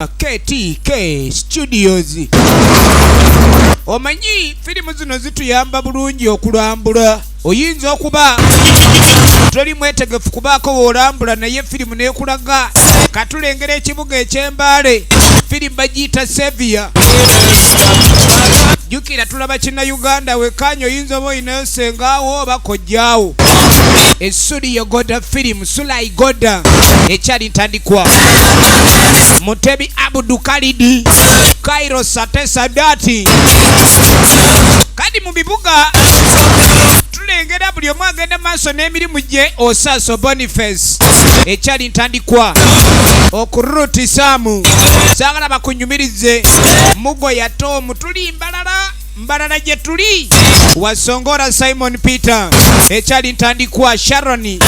KTK Studios. Omanyi firimu zino zituyamba bulungi okulambula. Oyinza okuba toli mwetegefu kubaako w'olambula naye firimu n'ekulaga. Katulengera ekibuga eky'Embaale, firimu bagiyita Sevia. Jjukira tulaba Kinnayuganda wekkaanya oyinza oba olinayo ssengaawo oba kojjaawo. Essuliyo Goda firimu Sulai Goda ekyali ntandikwa Mutebi Abudu Kalidi Cairo Sate Sadati. Kadi mu bibuga tulengera buli omu agenda maaso n'emirimu gye. Osaso Boniface ekyali ntandikwa okurutisaamu saagala bakunyumirize mugo ya Tom tuli mbalala mbalala gye tuli wasongora Simon Peter ekyali ntandikwa Sharon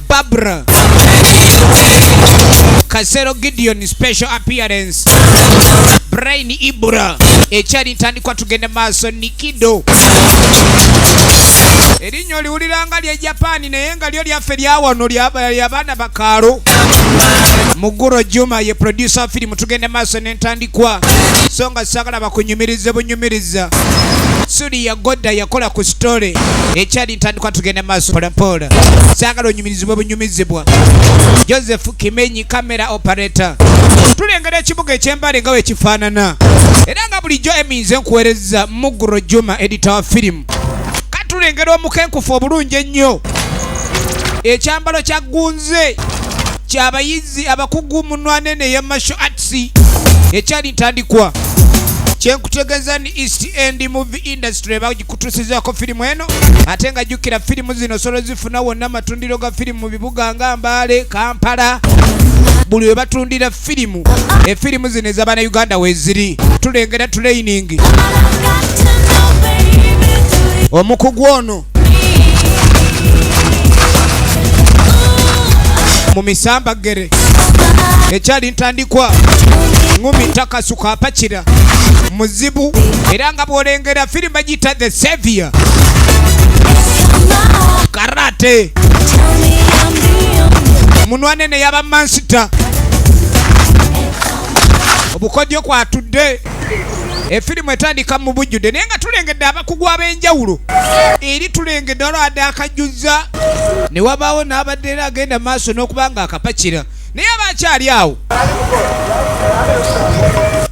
Barbara Kasero Gideon special appearance Brain Ibura ekyali ntandikwa tugende maaso Nikido erinnya oliwuliranga lye Japan naye nga lyo lyaffe lyawano lyabaana bakaalo Muguro Juma ye producer firimu tugende maaso n'entandikwa so nga sagala bakunyumirize bunyumiriza Suli yagoda yakola ku story ekyali ntandikwa tugende maaso mpolampola sagala onyumirizibwe bunyumizibwa Joseph Kimenyi camera operator tulengera ekibuga ekyembale nga wekifaanana era nga bulijjo eminze nkuweereza Muguro Juma editor wa firimu katulengera omukenkufu obulungi ennyo ekyambalo kya gunze kyabayizi abakugu mu nwanene eya martial arts ekyali ntandikwa kyenkutegeeza ni East End Movie Industry bagikutusizaako firimu eno ate nga jjukira firimu zino osobola zifuna wonna amatundiro ga firimu mu bibuga nga Mbale, Kampala buli we batundira firimu efirimu zino ez'abannayuganda weeziri tulengera training omukugu ono mu misambagere ekyali ntandikwa ngumi takasuka apakira muzibu era nga bwolengera firimu bagiyita The Savior karate munwanene yaba mansita obukodyo kwatudde efirimu etandika mu bujjudde naye nga tulengedde abakugu ab'enjawulo eri tulengedde olwadde akajjuzza ne wabaawo n'abadde era agenda maaso n'okuba nga akapakira naye aba akyali awo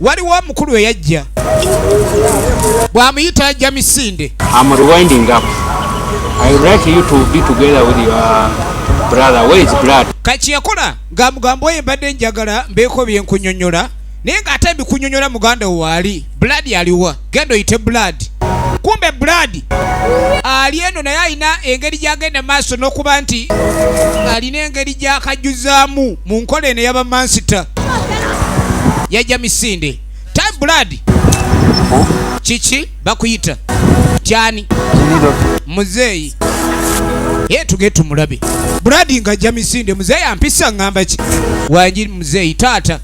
waliwo omukulu eyajja bw'amuyita ajja misinde. I'm rewinding up. I would like you to be together with your brother. Where is Brad? Kaki yakola ng'amugamba oyo mbadde njagala mbeeko bye nkunyonnyola naye ng'ate mbikunyonnyola muganda wo waali Blood aliwa genda oyite Blood kumbe Blood ali eno naye alina engeri gy'agenda maaso n'okuba nti alina engeri gy'akajjuzaamu mu nkola eno ey'abamansita yajja misinde time Blood kiki bakuyita kyani muzeeyi ye tuge tumulabe Brad ng'ajja misinde muzeeyi ampisa ngamba ki wangi muzeeyi taata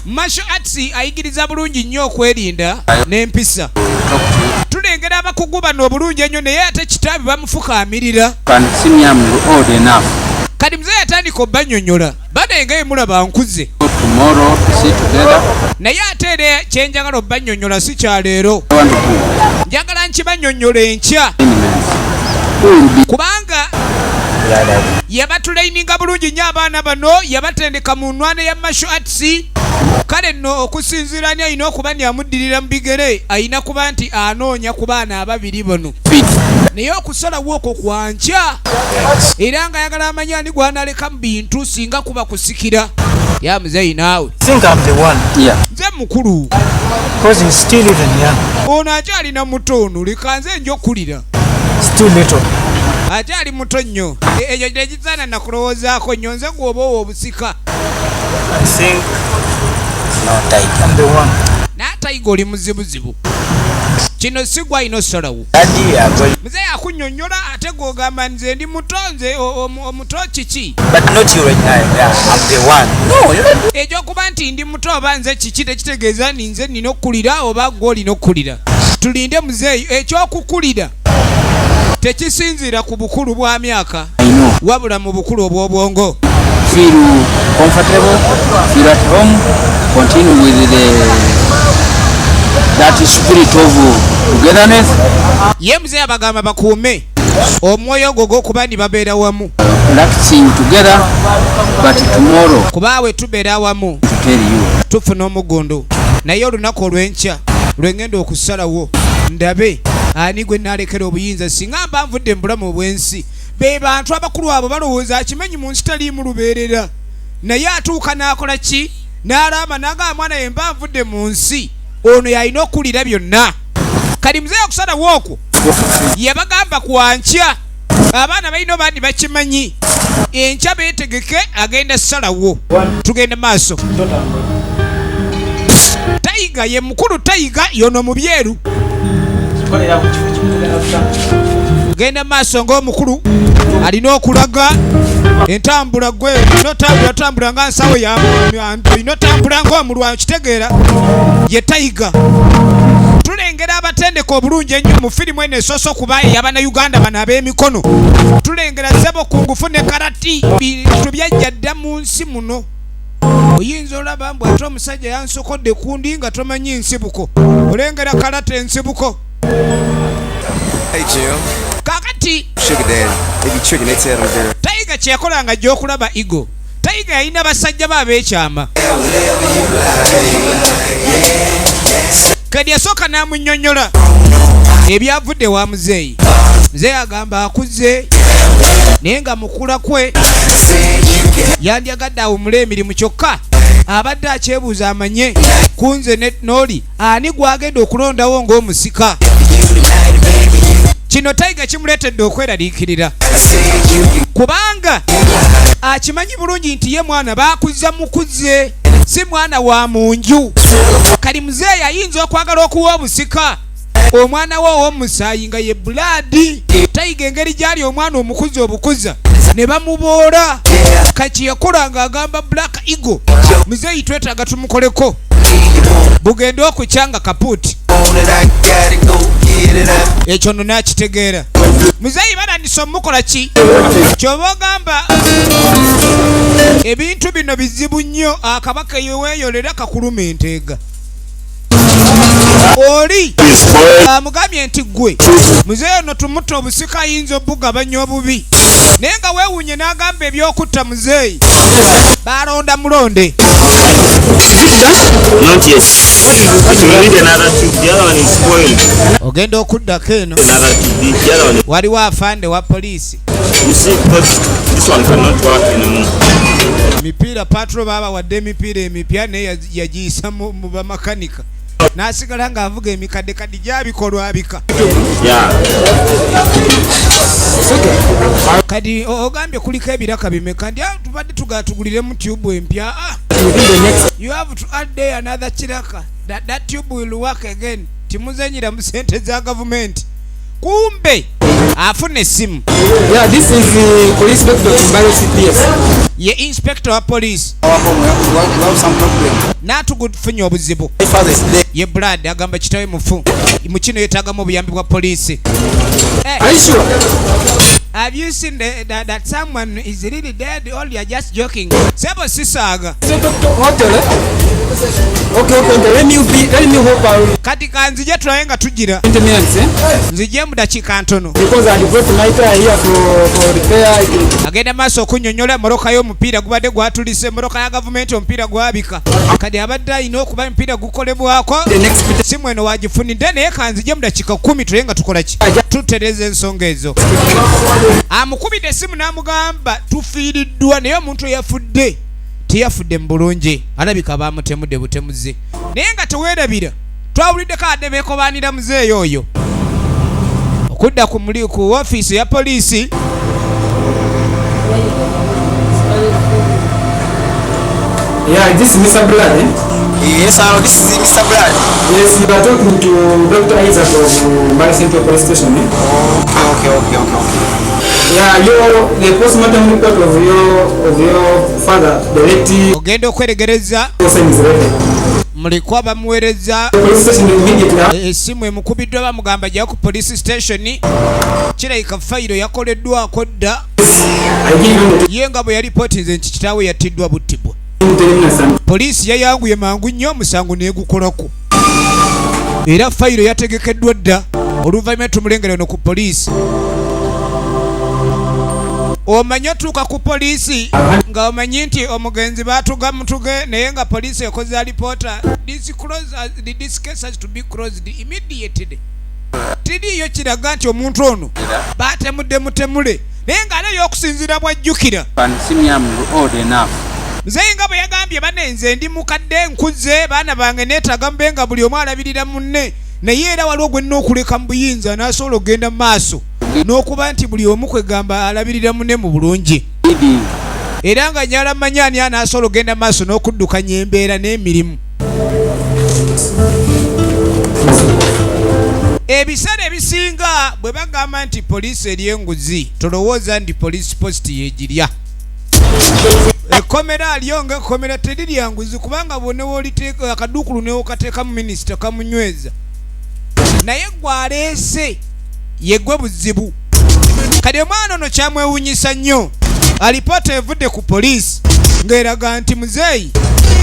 martial arts ayigiriza bulungi nnyo okwerinda n'empisa tulengera abakugu bano obulungi ennyo naye ate kitaabe bamufukaamirira Can see me, I'm old enough. Kati muzeeyi atandika obbanyonnyola banaye nga emulaba nkuze Tomorrow to sit together. Naye ate era kyenjagala obbanyonnyola si kyaleero I want to do njagala nkibanyonnyola enkya amendments. Who will be kubanga yabatulaininga bulungi nnyo abaana bano yabatendeka mu nnwana ya martial arts kale nno okusinziira ani alina okuba ni amuddirira mu bigere alina kuba nti anoonya ku baana ababiri bano fit? Naye okusalawo okwo kwankya era ng'ayagala amanyi ani gwanaleka mu bintu singa kuba kusikira ya muzeeyi naawe think I'm the one. Nze mukulu Because he's still even young. Ono akyalina muto ono leka nze nja okulira Still little. Akyali muto nnyo ekyo tekisaana nakulowoozaako nnyo nze gwoba owa obusika I think I'm the one. N'atayiga oli muzibuzibu kino si gwe alina osalawo Daddy, I'm going. Muzeeyi akunnyonnyola ate gw'ogamba nze ndi muto nze omuto kiki But not you right now. Yeah, I'm the one. No, you're not. Ekyokuba nti ndi muto oba nze kiki tekitegeeza ni nze nina okukulira oba gwe olina okukulira tulinde muzeeyi ekyokukulira tekisinziira ku bukulu bwa myaka I know. Wabula mu bukulu obw'obwongo. Feel comfortable, feel at home, continue with that spirit of togetherness. Ye muzeeyi abagamba bakuume omwoyo ogwo gw'okuba nti babeera wamu. Practicing together, but tomorrow Kubaawe tubeera wamu to tell you tufuna omugundu, naye olunaku olw'enkya lwengenda okusalawo ndabe ani gwe naalekera obuyinza singa mba nvudde mu bulamu obw'ensi. Be bantu abakulu abo balowooza akimanyi mu nsi taliimu lubeerera, naye atuuka n'akola ki? N'alaama n'agamba, mwana ye mba nvudde mu nsi, ono yalina okuwulira byonna. Kati muzeeyi okusalawo okwo yabagamba kwankya, abaana balina obandi bakimanyi, enkya beetegeke agenda salawo. Tugenda maaso. Tayiga ye mukulu, Tayiga yono mu byeru. Genda maaso ng'omukulu alina okulaga entambula. Gwe notambula tambula nga nsawo ya olina otambula ng'omulwanyi, kitegeera. Ye Tayiga tulengera abatendeka obulungi ennyo mu firimu eno esoose okuba ey'Abannayuganda bano ab'emikono. Tulengera sebo kungufu ne karate, bintu byajja dda mu nsi muno. Oyinza olaba mbu ate omusajja yansokodde kundi nga tomanyi nsibuko, olengera karate ensibuko. Hey, Jim. Kakati Sugar daddy. They be tricking. They tell them girl. Tayiga kyeyakola nga ajja okulaba Igo, Tayiga yalina basajja be ab'ekyama. Kadi yasooka n'amunnyonnyola ebyavudde wa muzeeyi. Muzeeyi agamba akuze, naye nga mukula kwe yandyagadde awumule emirimu, kyokka abadde akyebuuza amanye kunze ne n'oli ani gwagenda okulondawo ng'omusika. Kino Tayiga kimuleetedde okweraliikirira kubanga akimanyi bulungi nti ye mwana bakuza mukuze, si mwana wa munju. Kali muzeeyi ayinza okwagala okuwa obusika omwana we ow'omusaayi nga ye Bulaadi. Tayiga engeri gyali omwana omukuza obukuza ne bamuboola, kaki yakola ng'agamba Black Eagle, muzeeyi twetaaga tumukoleko bugende okukya nga kapuuti. Ekyo nno nakitegeera, muzeeyi batandise omukola ki. Kyoba ogamba ebintu bino bizibu nnyo, akabaka yeweeyolera kakuluma enteega. Oli amugambye nti gwe muzeeyi ono tumutta obusika ayinza obugabanya obubi, naye nga weewuunye n'agamba ebyokutta muzeeyi balonda mulonde. Not yet. You need another tube. The other one is spoiled. Ogenda okuddako eno. Another tube. The other one. Waliwo afande wa poliisi. You see, because this one cannot work anymore. Mipiira patrol baabawadde emipiira emipya, naye yagiyisa mu bamakanika n'asigala ng'avuga emikadde kadi gyabikolwabika. Yeah. Kati ogambye kuliko ebiraka bimeka? Ndi tubadde tugatuguliremu tube empya. You have to add there another kiraka that tube will work again. Timuzenyira mu sente za gavumenti. Kumbe afuna essimu. Yeah, this is the police doctor from Mbale CPS. Ye inspector wa police. Our home, we have some problem. N'atugufunye obuzibu. My father is dead. Ye Brad agamba kitawe mufu, mu kino yeetagamu obuyambi bwa poliisi. Eh, Are you sure? Have you seen that someone is really dead or you are just joking? Sebo sisaaga. Say doctor hotel, eh? Okay. Let me hope I'll Kati kanzije tulabe nga tugira. 20 minutes, eh? Nzije mu dakiika ntono. Because I brought my car here for repair. Agenda maaso okunnyonnyola emmotoka y'omupiira gubadde gwatulise, emmotoka ya gavumenti omupiira gwabika, kati abadde alina okuba emipiira gukolebwako. The next Peter. Simu eno wagifunidde, naye kanzije mu dakiika 10 tulabe nga tukola ki, tutereza ensonga ezo. Amukubidde essimu n'amugamba tufiiriddwa, naye omuntu eyafudde teyafudde mu bulungi, alabika bamutemudde butemuzi. Naye nga teweerabira twawuliddeko adde beekobaanira muzeeyi oyo okudda ku muli ku ofiisi ya poliisi. Yeah, this is Mr. Brad, eh? Yes, this is Mr. Brad. Yes, you are talking to Dr. Isaac of Mbale Central Police Station, eh? Okay. Yeah, the postmortem report of your father, the late Ogenda okweregereza person is ready. Mulekwa bamuweereza essimu emukubiddwa, bamugamba jja ku police station. Kirabika fayiro yakoleddwako dda. Ye nga bwe yalipootinze nti kitaawe yattiddwa buttibwa, poliisi yayanguye mangu nnyo, omusango neegukolako, era fayiro yategekeddwa dda. Oluvannyuma tumulengera ono ku poliisi. Omanyi otuuka ku poliisi nga omanyi nti omugenzi baatuga mutuge, naye nga poliisi ekoze alipoota, "This case has to be closed immediately." Tiriiyo kiraga nti omuntu ono batemudde mutemule, naye ng'ate y'okusinziira bw'ajjukira. Can see me, I'm old enough. Muzeeyi nga bwe yagambye, "Bane, nze ndi mukadde, nkuze, baana bange neetaaga mube nga buli omu alabirira munne, naye era waliwo gwe nnina okuleka mu buyinza n'asobola okugenda mu maaso n'okuba nti buli omu kwegamba alabirira munne mu bulungi." Leading. Era nga nyala mmanyi ani anaasobola okugenda mu maaso n'okuddukanya embeera n'emirimu. Ebiseera ebisinga bwe bagamba nti poliisi eri enguzi, tolowooza nti poliisi post yegirya. Ekkomera lyo nga ekkomera terirya nguzi, kubanga bwonewoliteeka akaduukulu newokateekamu minisita kamunyweza, naye gwaleese yeggwe buzibu. Kati omwana ono kyamwewunyisa nnyo, alipoota evudde ku poliisi ng'eraga nti muzeeyi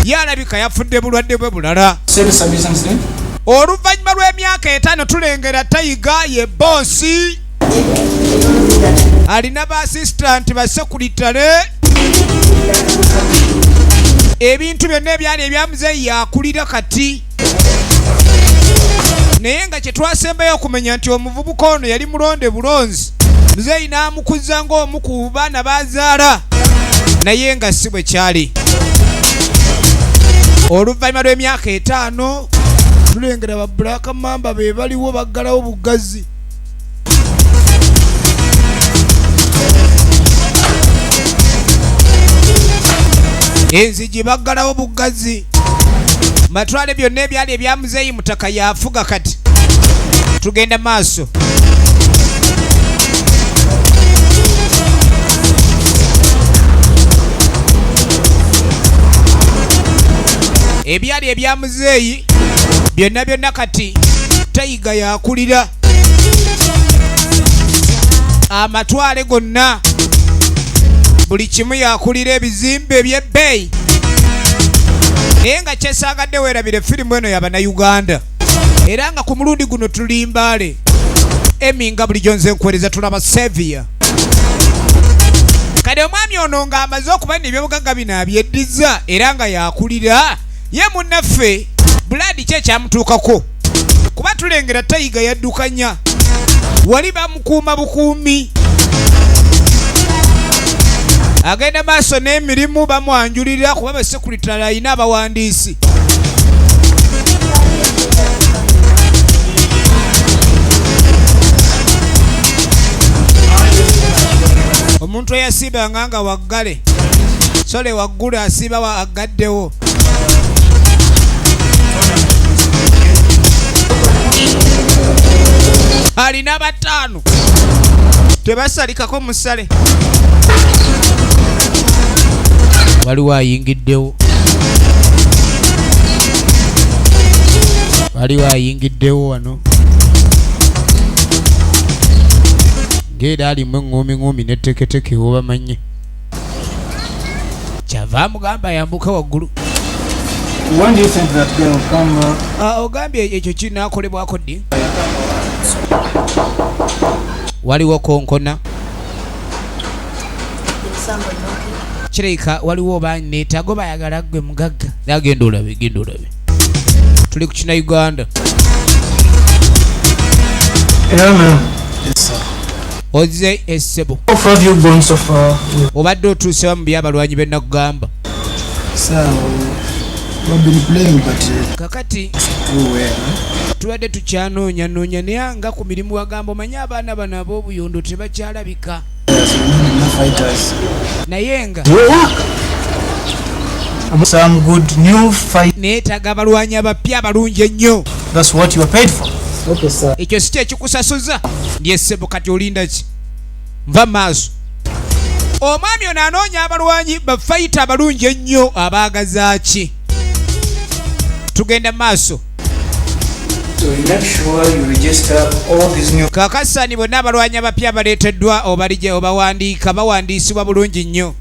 ye alabika yafudde bulwadde bwe bulala. Say submissions then. Oluvannyuma lw'emyaka 5 tulengera Tayiga ye boss, alina ba assistant, basekuritale, ebintu byonna ebyali ebya muzeeyi yakulira kati. Naye nga kyetwasembayo okumenya nti omuvubuka ono yali mulonde bulonzi, muzeeyi n'amukuza ng'omu ku baana bazaala, naye nga si bwe kyali. Oluvannyuma lw'emyaka 5 tulengera ba Black Mamba be baliwo baggalawo bugazi. Enzigi baggalawo bugazi, matwale byonna ebyali ebya muzeeyi mutaka yafuga. Kati tugenda maaso. Ebyali ebya muzeeyi byonna byonna kati Tayiga yakulira amatwale gonna, buli kimu yakulira, ebizimbe ebyebbeeyi. Naye nga kyesangadde weerabire, firimu eno yabannayuganda, era nga ku mulundi guno tuli Mbaale. Emi nga bulijjo nze nkuweereza, tulaba Sevia. Kati omwami ono ng'amaze okuba nebyobugagga bino abyeddiza, era nga yakulira ye munnaffe Buladi. Ki ekyamutuukako? Kuba tulengera Tayiga yaddukanya wali bamukuuma bukuumi, agenda maaso n'emirimu, bamwanjulira kuba basekuritale alina abawandiisi. Omuntu eyasiibanga nga waggale sole waggulu asiiba wa agaddewo. Alina bataano tebasalikako musale. Waliwo ayingiddewo, waliwo ayingiddewo wano ng'era alimu eŋŋumiŋŋumi neteketeke wobamanye. Kyava amugamba yambuka waggulu. When do you think that girl will come? Ah, ogambye ekyo kinaakolebwako ddi? Waliwo konkona, kirabika waliwo oba neetaago bayagala ggwe mugagga. Nagenda olabe, genda olabe, tuli ku kina Uganda. Yeah, man. Yes, sir. Ozze essebo. How far have you gone so far? With, Obadde otuusewa mu byabalwanyi be nakugamba? Sir, we've been playing, but Kakati too well. Huh? tubadde tukyanoonyanoonya, naye nga ku mirimu wagamba omanye abaana bano ab'obuyondo tebakyalabika. Yes, we need enough fighters. Naye nga Some good new fight. neetaaga abalwanyi abapya abalungi ennyo. That's what you are paid for. Okay, sir. Ekyo si kyekikusasuza? Ndi essebo. Kati olinda ki? Nva maaso. Omwami ono anoonya abalwanyi bafayita abalungi ennyo abaagaza ki? Tugenda maaso. So you make sure you register all these new Kakasani bonna abalwanyi abapya abaleeteddwa obalije obawandiika, bawandiisibwa bulungi nnyo,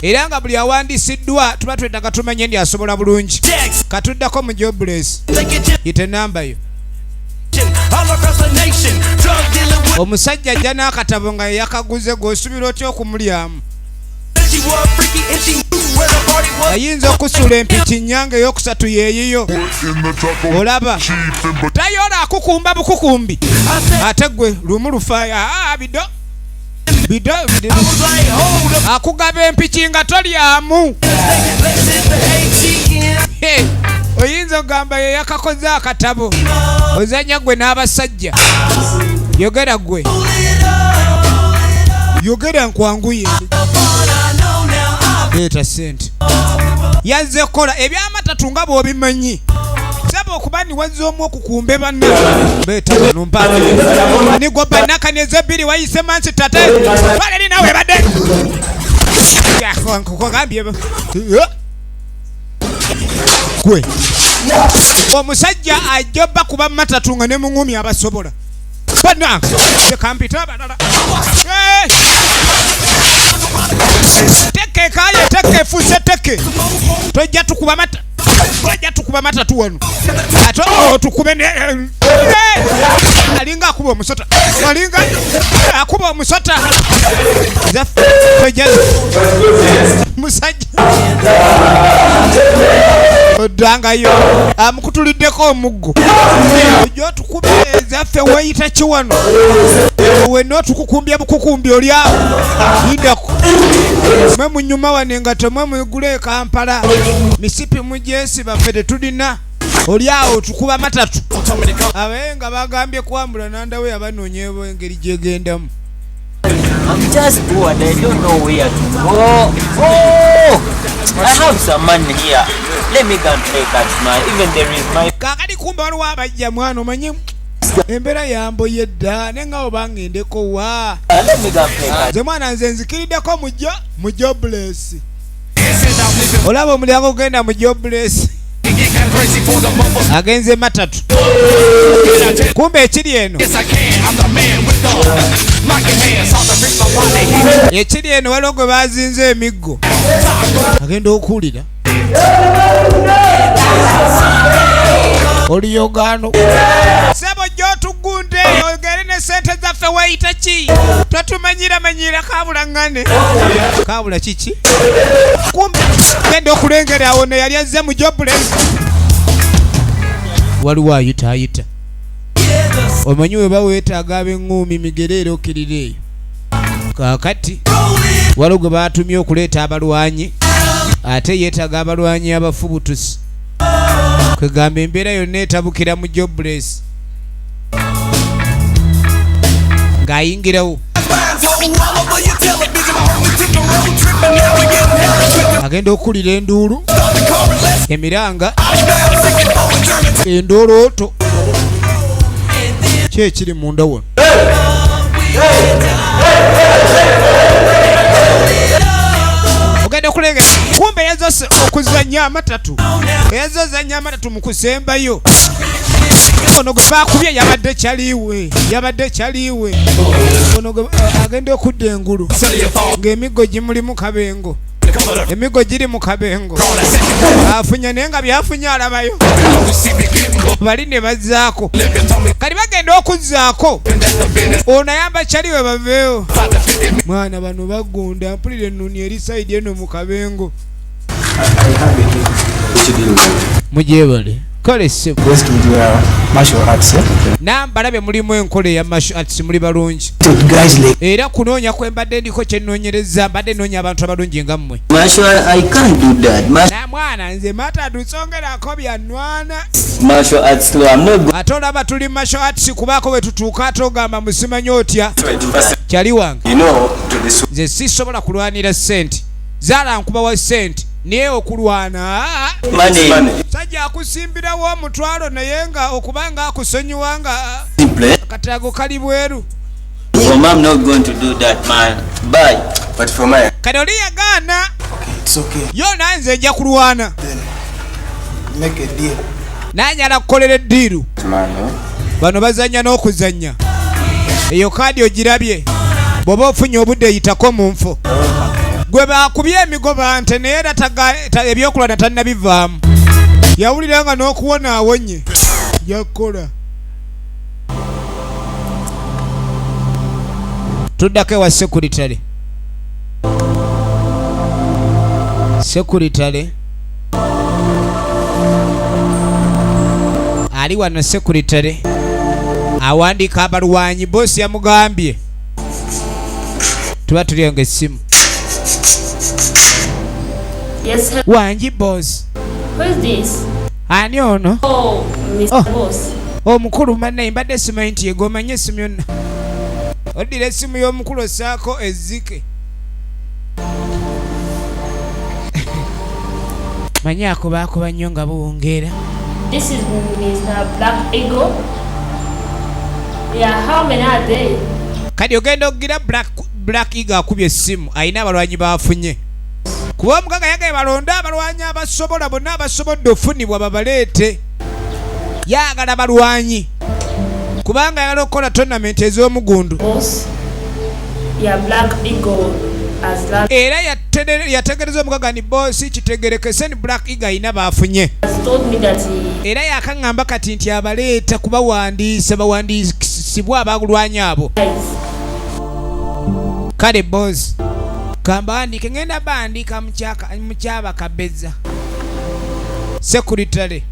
era nga buli awandiisiddwa tuba twetaaga tumanye ndi asobola bulungi. Katuddako mu jobless, yite namba yo. Omusajja ajja n'akatabo nga yeyakaguze, gw'osuubira otya okumulyamu? Ayinza okusuula empiki nnyanga eyokusatu yeeyiyo. Olaba tayola akukumba bukukumbi, ate gwe lumu lufaayo. Aa, bido bido bido. Akugaba empiki nga tolyamu. Hey, oyinza okugamba ye yakakoze akatabo. Ozanya gwe n'abasajja. Yogera gwe, yogera nkwanguye. Leeta sente. Yazze kukola ebyamatatu nga bw'obimanyi, saba okuba ni wazze omu okukumbe banna beeta bano mpa nigoba nakaneza ebbiri wayise mansi tate twala eri nawe badde nkugambye gwe omusajja ajja obba kuba matatu nga ne muŋumi abasobola bannange kampita abalala. Eh! Teke kaye teke efuuse teke. Tojja tukuba mata, tojja tukuba matatu wano ate otukube ne eh! Alinga akuba omusota, alinga akuba omusota. Zaffe tojja musajja oddangayo amukutuliddeko omuggo, ojja otukube ezaffe. Weeyita ki wano? Wenna otukukumbya bukukumbi oli awo lidako. Mwe munyuma wano engato mwe mwigula e Kampala misipi mugyesiba, ffe tetulina. Oli awo tukuba matatu abaye nga bagambye kwambula nandawe yabanoonya engeri gyegendamu. I'm just bored. I don't know where to go. Oh, I have some money here. Let me go and play cards, man. Even there is my Kaakati kumba waliwo abajja. Mwana omanye embeera yamboye dda naye nga oba ngendeko wa? Let me go and play cards. Nze mwana nze nzikiriddeko mujjo mu jobless. Olaba omulyango ogenda mu jobless, agenze matatu. Kumbe ekiri eno, ekiri eno waliwo gwe bazinze emiggo, agenda okuwulira oluyogano. Sebo gy'otugunde ogere ne sente zaffe, weeyita ki? Totumanyira manyira kabula ŋŋane kabula kiki. Kumbe genda okulengera awo ne yali azze mu jobless, waliwo ayita ayita. Omanyi we baweetaaga ab'eŋŋuumi migere era okkirira eyo. Kaakati waliwo gwe baatumye okuleeta abalwanyi, ate yeetaaga abalwanyi abafubutusi. Kwegamba embeera yonna etabukira mu jobless ng'ayingirawo agenda okukulira enduulu, emiranga, endoolooto. Ki ekiri munda wano? Ogenda okulengera kumbe yazose okuzanya amatatu, yazozanya amatatu mu kusembayo. Ono gwe bakubye yabadde kyaliwe, yabadde kyaliwe. Ono gwe agenda okudda engulu ng'emiggo gimulimu kabengo, emiggo giri mu kabengo. Afunye naye nga byafunye alabayo bali ne bazzaako. Kati bagenda okuzzaako ono ayamba kyaliwe baveewo. Mwana bano bagunda mpulira ennuni eri side eno mu kabengo. Mugyebale kale ssebo. Best with your martial arts, eh? Nambalabye mulimu enkola eya martial arts, muli balungi. Guys like Era kunoonya kwe mbadde ndiko kye nnoonyereza, mbadde noonya abantu abalungi nga mmwe. Martial, I can't do that. Na mwana nze matadu songerako byanwana. Martial arts law. I'm not going. Ate olaba tuli martial arts kubaako we tutuuka ate ogamba musimanyi otya kyali wange. You know, to this Nze sisobola kulwanira ssente, zaala nkuba wa ssente naye okulwana aa. Money. Money. Sajja akusimbirawo omutwalo naye nga okubanga akusonyiwa nga Simple. akataago kali bweru. For me, I'm not going to do that, man. Bye. But for my Kati oli yagaana. It's okay. Yo nanze nja kulwana. Make a deal. Nanyala kukolera eddiiru. Man, eh? Bano bazannya n'okuzannya. Eyo kaadi ogirabye, bw'oba ofunye obudde eyitako mu nfo. Gwe bakubye emigoba nte, naye era ebyokulwana tannabivaamu. Yawulira nga n'okuwona awonye yakola. Tuddako ewa sekuritale. Sekuritale ali wano. Sekuritale awandiika abalwanyi. Bosi yamugambye tuba tulyenga essimu. Yes, hello. Wangi bosi. Who is this? Ani ono? Oh, Mr. Oh. Boss. Omukulu mannaye, mbadde simanyi nti yegwe. Omanye essimu yonna oddira essimu y'omukulu ossaako ezzike. Manyi ako baakuba nnyo nga buwungeera. This is Mr. Black Eagle. Yeah, how many are they? Kati ogenda okugira Black Eagle akubye essimu, alina abalwanyi bafunye, kuba omugaga yagaye balonde abalwanyi abasobola bonna abasobodde ofunibwa babaleete. Yagala balwanyi kubanga ayagala okukola tournament ez'omugundu. Boss. Yeah, Black Eagle has landed. Era yategereza omugaga ni bosi kitegerekese ni Black Eagle alina bafunye. Has told me that he Era yakaŋŋamba kati nti abaleeta kubawandiisa, bawandiisibwa abalwanyi abo. guys. Kale bosi, kambawandiike, ngenda bandiika mukyabakabeza sekuritale.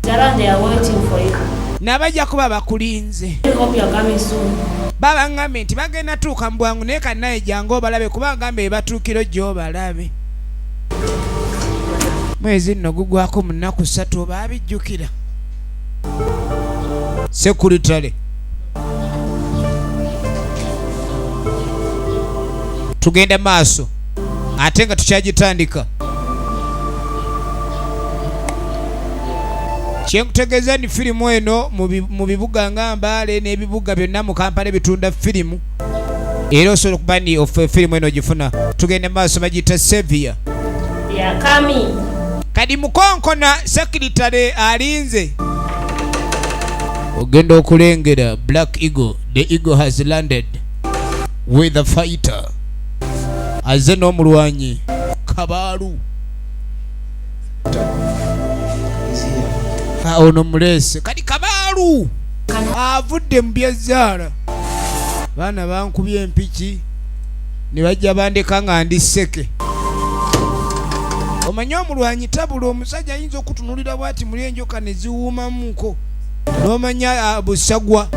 Around, they are waiting for you. Nabajja kuba bakulinze. I hope you are coming soon. Baba ŋŋambye nti bagenda tuuka mu bwangu, naye kannaye jangu obalabe, kuba ngambe ebatuukiro gy'obalabe. Mwezi nno gugwako mu nnaku 3 oba abijjukira. Sekuritale, tugenda maaso ate nga tukyagitandika. Kyenkutegeeza ni firimu eno mu bibuga nga Mbaale n'ebibuga byonna mu Kampala ebitunda firimu, era osobola okuba ni ofe firimu eno ogifuna. Tugenda maaso, bagiyita Sevia. They are coming. Kadi mukonkona, sekiritale alinze. Ogenda okulengera Black Eagle, the eagle has landed with the fighter. Aze n'omulwanyi Kabaalu. Ah, ono muleese kati Kabaalu avudde mu byezzaala. Baana bankubye empiki ne bajja bandeka nga ndi sseke. Omanye omulwanyi tabula, omusajja ayinza okutunulira bwati muli enjoka ne ziwuumamuko n'omanya ah, busagwa.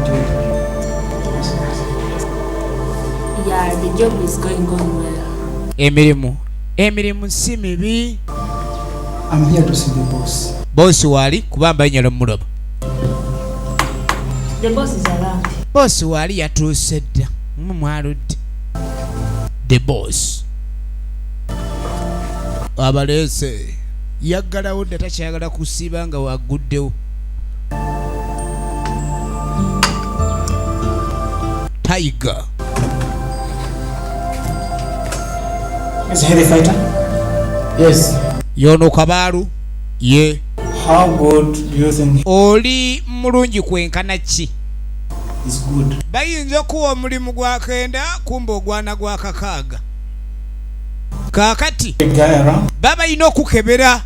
Yeah, the job is going on well. Emirimu si mibi. I'm here to see the boss. Boosi waali kuba mbanyala mumulaba. The boss is around. Boosi waali, yatuuse dda mu mwaludde. The boss abaleese, yaggalawo dda, takyayagala kusiiba nga waguddewo. Tiger. Is he the fighter? Yes. Yono Kabaalu ye. How good do you think Oli mulungi kwenkana ki? is good? Bayinza okuwa omulimu gwa 90, kumba ogwana gwa 60. Kaakati The guy around? baba yina okukebera,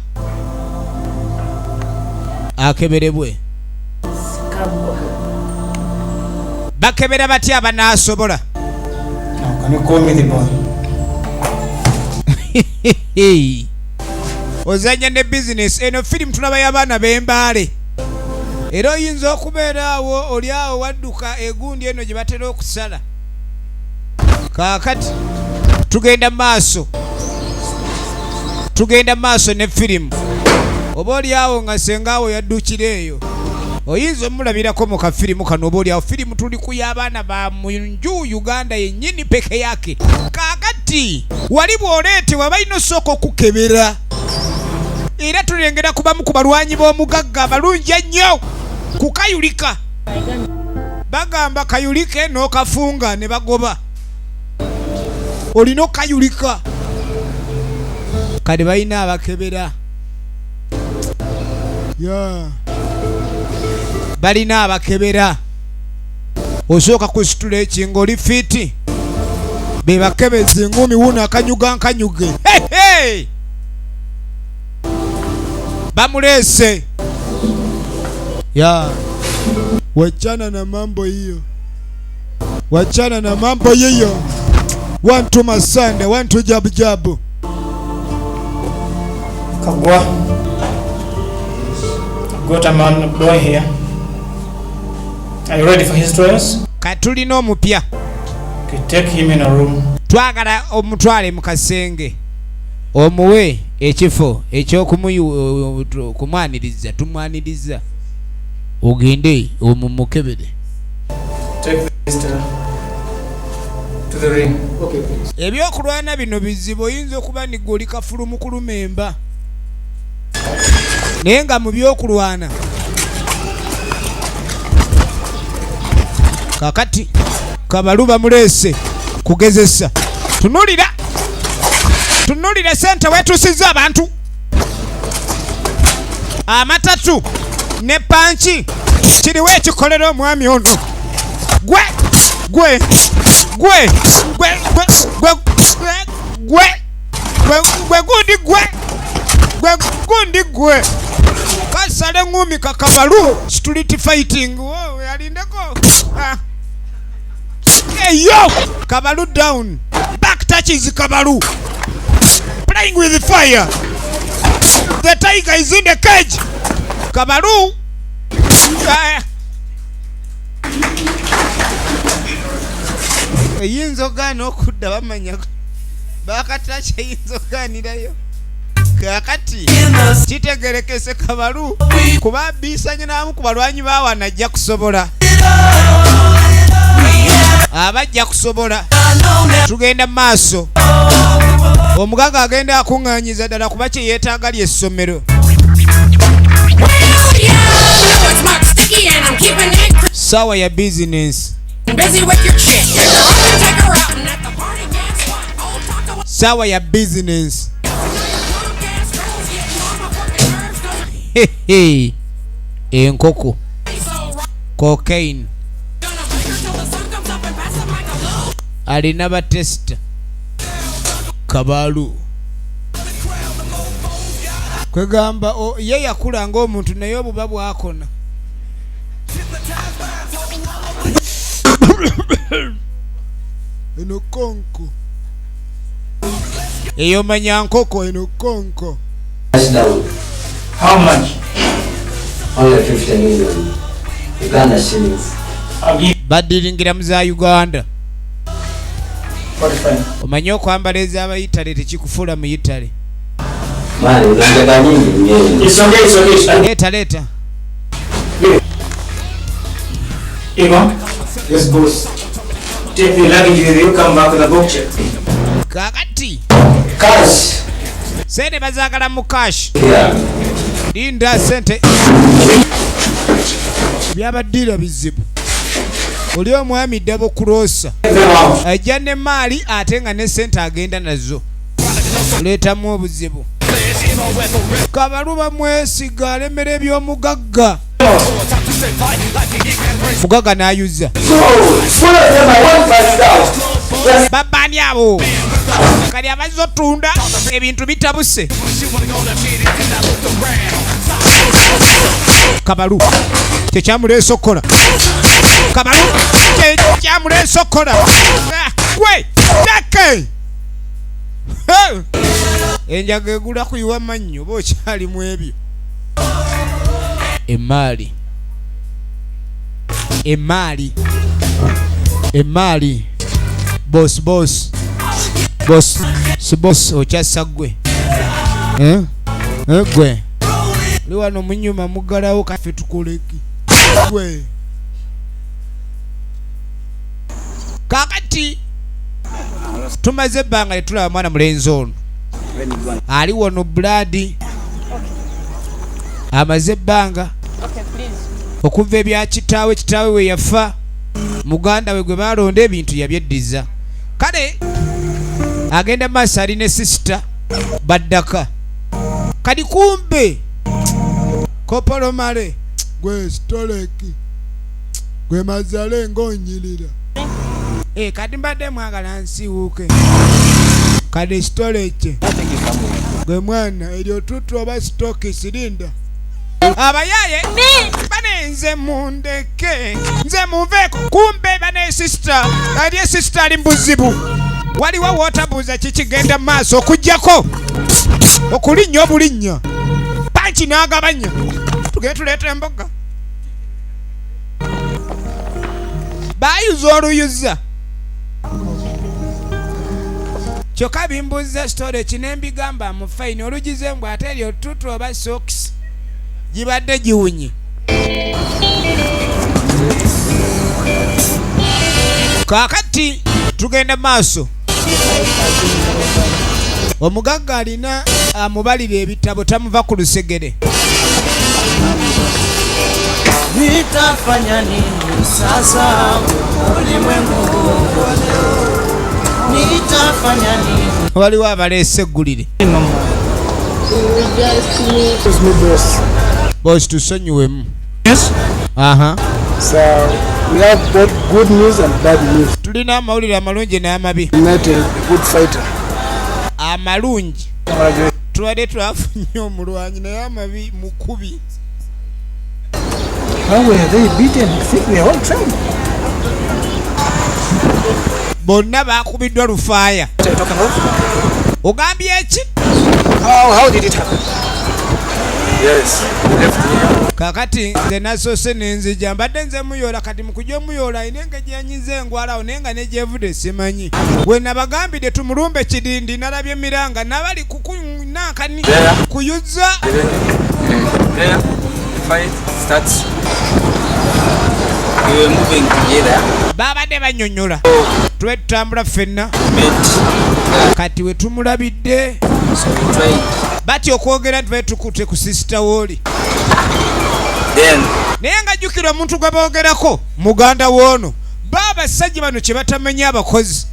akeberebwe. Kabwa. Bakebera batya abanaasobola? Now, can you call me the boy? Ozanya ne bizinesi eno. Firimu tulaba y'abaana b'embaale, era oyinza okubeera awo oli awo wadduka egundi eno gye batera okusala. Kaakati tugenda maaso, tugenda maaso ne firimu. Oba oli awo nga senga awo yaddukira eyo, oyinza omulabirako mu kafirimu kano. Oba oli awo, firimu tuli ku y'abaana ba munju Uganda yennyini peke yake. Kaakati wali bw'oleetebwa balina osooka okukebera, era tulengera kubamu ku balwanyi b'omugagga abalungi ennyo kukayulika. Bagamba kayulike n'okafunga ne bagoba, olina okayulika. Kati balina abakebera. Yeah. Balina abakebera, osooka kusitula ekinga oli fit, be bakebeza engumi. Wuno akanyuga nkanyuge. Hey, hey! Bamuleese ya wachana na mambo hiyo, wachana na mambo hiyo. One two masande, one two jabu jabu. Kagwa. I've got a man boy here. Are you ready for his trials? Katulina omupya. Okay, take him in a room. Twagala omutwale mu kasenge, omuwe ekifo ekyokumwaniriza. Tumwaniriza, ogende omumukebere. Take this to the ring. Okay, please. Ebyokulwana bino bizibu, oyinza okuba nigwe oli kafulu mu kuluma emba, naye nga mu byokulwana. Kakati kabalu bamuleese kugezesa. Tunulira, tunulira sente wetusiza abantu amatatu ne punch. Kiriwo ekikolera omwami ono. Gwe gwe gwe gwe gwe gwe gwe gwe gwe gundi gwe gwe gundi gwe kasale ngumi kakabalu. Street fighting. Oh, alindeko. Ah. Hey yo, kabalu down. Back touches. Kabalu playing with the fire. The tiger is in the cage. Kabalu. Ah. Eyinza ogaana okudda, bamanya bakataki, eyinza ogaanirayo. Kakati kitegerekese kabalu kuba abiisanye n'abamu ku balwanyi bawana ajja kusobola, abajja kusobola. Tugenda mu maaso. Omugaga agenda akuŋŋaanyiza ddala kuba kye yeetaaga ly'essomero. Saawa ya bizinensi, saawa ya bizinensi. Hehe. Enkoko, cocaine, alina batesita. Kabalu kwegamba ye yakula ng'omuntu, naye obuba bwakona. Eno konko eyo, manya nkoko eno konko. How much? Only 50 million Uganda shillings. I'll give Badiringira mu za Uganda. 45. Omanye okwambala ez'abayitale tekikufuula muyitale. Man, unataka nyingi mwenyewe. It's okay, it's okay. It's Leeta, leeta. Igor? Yes, boss. Take the luggage with you, come back with a book check. Kakati Cash. sente bazaagala mu cash. Yeah. Linda, sente byabaddiira bizibu. Oli omwami ddabo kurosa ajja ne maali, ate nga ne sente agenda nazo, leetamu obuzibu. Kabalu bamwesiga, alemera eby'omugagga. Mugagga n'ayuza. Babaani abo kali abazze otunda ebintu bitabuse. Kabalu kyekyamuleesa okukola, kabalu kyekyamuleesa okukola. Ah, gwe take enjaga egula kuyiwa mannyo oba okyalimu ebyo. Emaali, emaali, emaali. Boss, boss, boss, si boss okyassa gwe. Eh? Eh, gwe oli wano munyuma muggalawo kaffe tukoleki gwe. Kakati tumaze ebbanga tetulaba mwana mulenzi ono ali wano. Buladi amaze ebbanga okuva ebya kitaawe. Kitaawe we yafa, muganda we gwe balonda ebintu yabyeddiza. Kale agenda maaso, ali ne sister baddaka. Kati kumbe Kopolo Male gwe Stoleki gwe Mazale ng'onyirira. Eh, kati mbadde mwagala nsiwuuke kati Stoleki gwe mwana eryo tutu oba sitokisi linda abayaye bane nze mundeke nze munveeko kumbe bane sisita ali sisita ali mubuzibu waliwo wootabuuza kikigenda mu maaso okuggyako okulinnya obulinnya panki n'agabanya tugende tuleeta emboga bayuza oluyuza kyokka bimbuuza sitole kino mbigamba mu fayini olugize mbw ate eryo tutu oba sokisi gibadde giwunye kaakati tugenda maaso omugagga alina amubalira ebitabo tamuva ku lusegere. Nitafanya nini sasa ulimwengu wa leo? Nitafanya nini? Waliwo abaleese eggulire. Bosi tusonyiwemu. Aha. So we have both good news and bad news. Tulina amawulire amalungi n'amabi. Met a good fighter. Amalungi tubadde twafunye omulwanyi naye amabi mukubi. How were they beaten? I think they all trained. Bonna bakubiddwa lufaaya. What are you talking about? Ogambye eki? How did it happen? Yes, left here. Kakati nze nasoose nenzija mbadde nze muyoola kati mukujja omuyoola alina engeri gyanyiza engwalawo naye nga negyevudde simanyi we nabagambidde tumulumbe kidindi nalabye miranga nabali kukunankani kuyuza. There, the fight starts. We were moving together. Babadde banyonyola tube tutambula ffenna Met. Kati we tumulabidde So we tried. Batya okwogera nti bae tukute ku sisita wooli. Then naye nga jjukira omuntu gwe boogerako muganda w'ono ba abasajja bano kye batamenya abakozi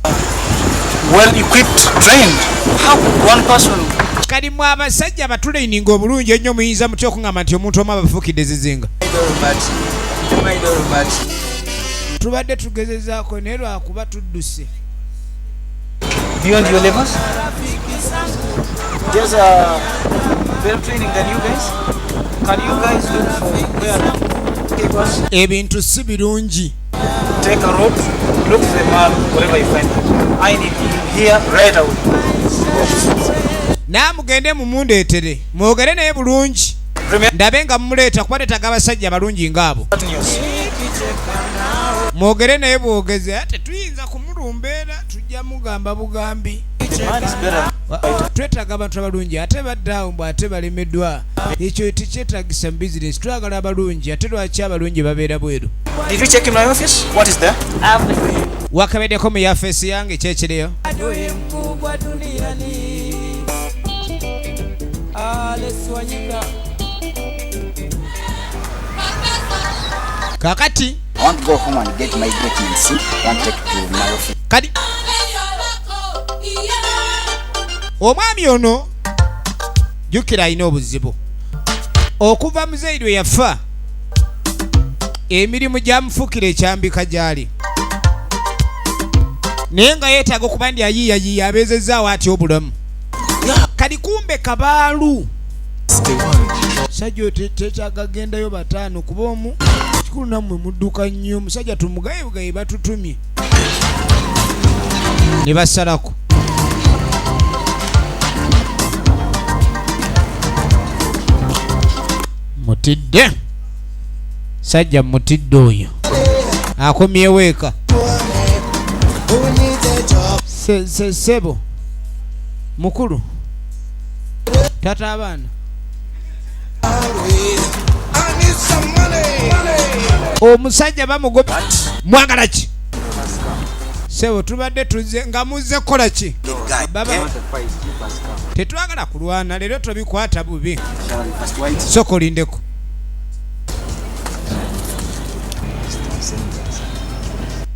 Well equipped, trained. How could one person kali mwe abasajja abatuleininga obulungi ennyo muyinza mutya okuŋŋamba nti omuntu omu abafuukidde zizinga? But Tubadde tugezezaako naye lwakuba tudduse. Beyond your levels? There's a better training than you guys. Can you guys look for where the was? Ebintu si birungi. Take a rope, look for the man wherever you find him. I need him here right away. Naamugende mumundeetere mwogere naye bulungi ndabe nga mumuleeta kuba tetaga abasajja balungi ngaabo mwogere naye bwogeze ate tuyinza kumulumba era tujja mugamba bugambi. The man is better. Twetaaga abantu abalungi ate badde awo mbw ate balemeddwa ekyo tekyetagisa mu bizinesi twagala abalungi ate lwaki abalungi babeera bweru? Did you check in my office? What is there? Wakabeddeko mu yafeesi yange kyekiriyo? Adui mkubwa duniani Alex Wanyika. Kakati I want to go home and get my documents. I want to take to my office. Kati omwami ono jjukira alina obuzibu okuva muzeeyi lwe yafa emirimu gyamufuukira ekyambika gy'ali naye nga yeetaaga okuba ndi ayiiyayiiya abeezezaawo atya obulamu kati kumbe kabaalu musajja oyo tetaaga gendayo bataano kuba omu kikulu nammwe mudduka nnyo omusajja tumugaye bugaye batutumye ne basalako. Mutidde sajja mutidde oyo akomyewo eka. Sebo mukulu tata abaana omusajja bamugoba mwagala ki sebo tubadde tuzze nga muzze kukola ki baba tetwagala kulwana leero tobikwata bubi soko olindeko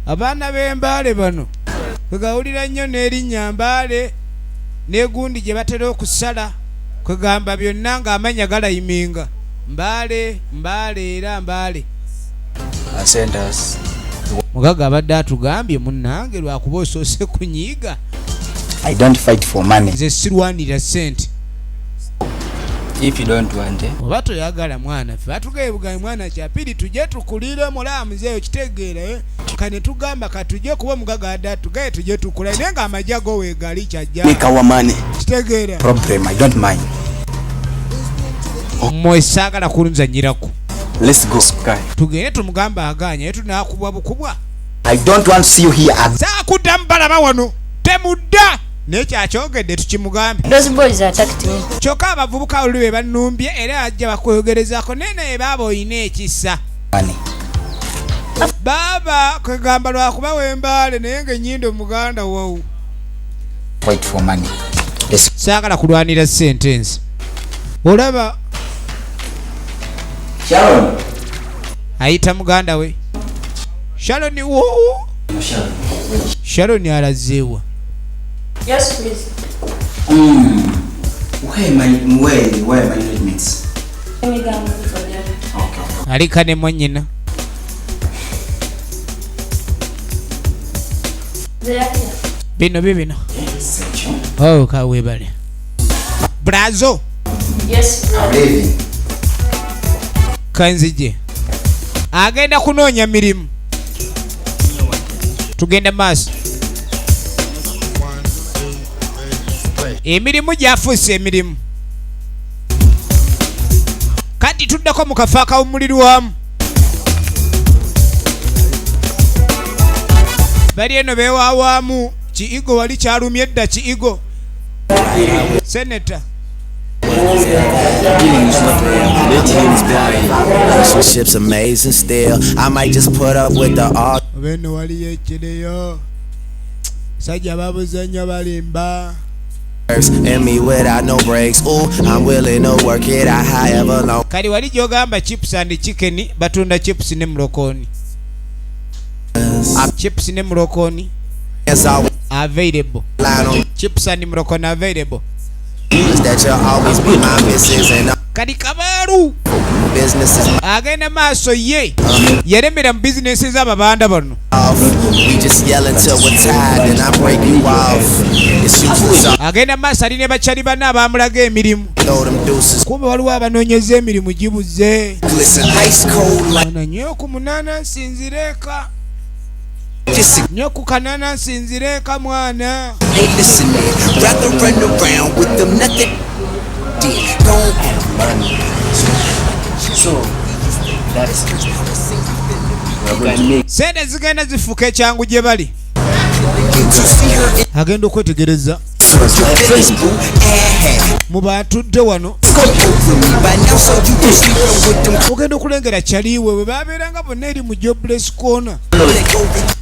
abaana b'embaale bano kwegawulira nnyo n'erinnya mbaale n'egundi gye batera okusala kwegamba byonna ng'amanya galayiminga. Mbale, Mbale era Mbale. And sent us. Mugaga abadde atugambye, munnange, lwakuba osoose kunyiiga. I don't fight for money. Nze sirwanira ssente. If you don't want it, Oba toyagala, mwana, ffe batugaye bugaye, mwana, kyapiri tujye tukulire mulamuzeeyo, kitegeera, eh? Kane tugamba katujye kuba omugaga adde atugaye tujye tukula, naye ng'amagye ago weegali kyajja. Make our money. Kitegeera? Problem, I don't mind. Mmwe saagala kunzanyirako. Let's go. Guy. Tugende tumugambe aganye, naye tunakubwa bukubwa. I don't want to see you here again. Saakuddamu balaba wano, temudda, naye kyakyogedde tukimugambe. Those boys attacked me. Kyokka abavubuka oluli be bannumbye era ajja bakwogerezaako, naye naye baaba olina ekisa. Money. Baaba kwegamba lwakuba wembaale, naye ng'ennyindo muganda wawu. Fight for money. Let's Saagala kulwanira ssente nze, olaba. Sharon. Ayita muganda we Sharon. Wo Sharon alazeewa? Yes, please. Where my unit mates? Let me go and look for them. Alika ne mwannyina. They are here. Bino bibino. Thank you. Oh, kawebale brazo. Yes, I'm brother. leaving. Kanzije agenda kunoonya mirimu, tugenda maaso, emirimu gyafuuse emirimu. Kati tuddako mu kafo akawumulirwamu, bali eno bewaawaamu kiigo, wali kyalumye edda kiigo seneta. Let him buy. Relationship's amazing still. I might just put up with the all. Oba eno waliyo ekireyo, sajja babuzanya balimba. And me without no breaks. Ooh, I'm willing to work it out however long. Kali wali gyogamba chips and chicken, batunda chips ne mulokoni, chips ne mulokoni. Yes, I Available. line on Chips and mulokoni available. that you'll always be my missus and Kali kabaalu business is agenda maaso, ye yaremera mu bizinesi z'ababanda bano. off. We just yell until we're tired and I break you off. It's useless. I Agenda maaso, ali ne bakyali banne abamulaga emirimu. throw them deuces. Kumbe waliwo abanoonyeza emirimu gibuze. Listen, ice cold like Ono nywe ku munaana nsinzire eka. just Nywe ku kanaana nsinzire eka, mwana. Hey, listen, man. Rather run around with them nothing. Did don't So that's we can make Sente zigenda zifuuka ekyangu gye bali. you to see her in Agenda okwetegereza your feelings, boo. Eh, mu batudde wano. go over me by now, so you can sleep with them. Ogenda okulengera kyaliwe bwe babeeranga bonna eri mu jobless corner,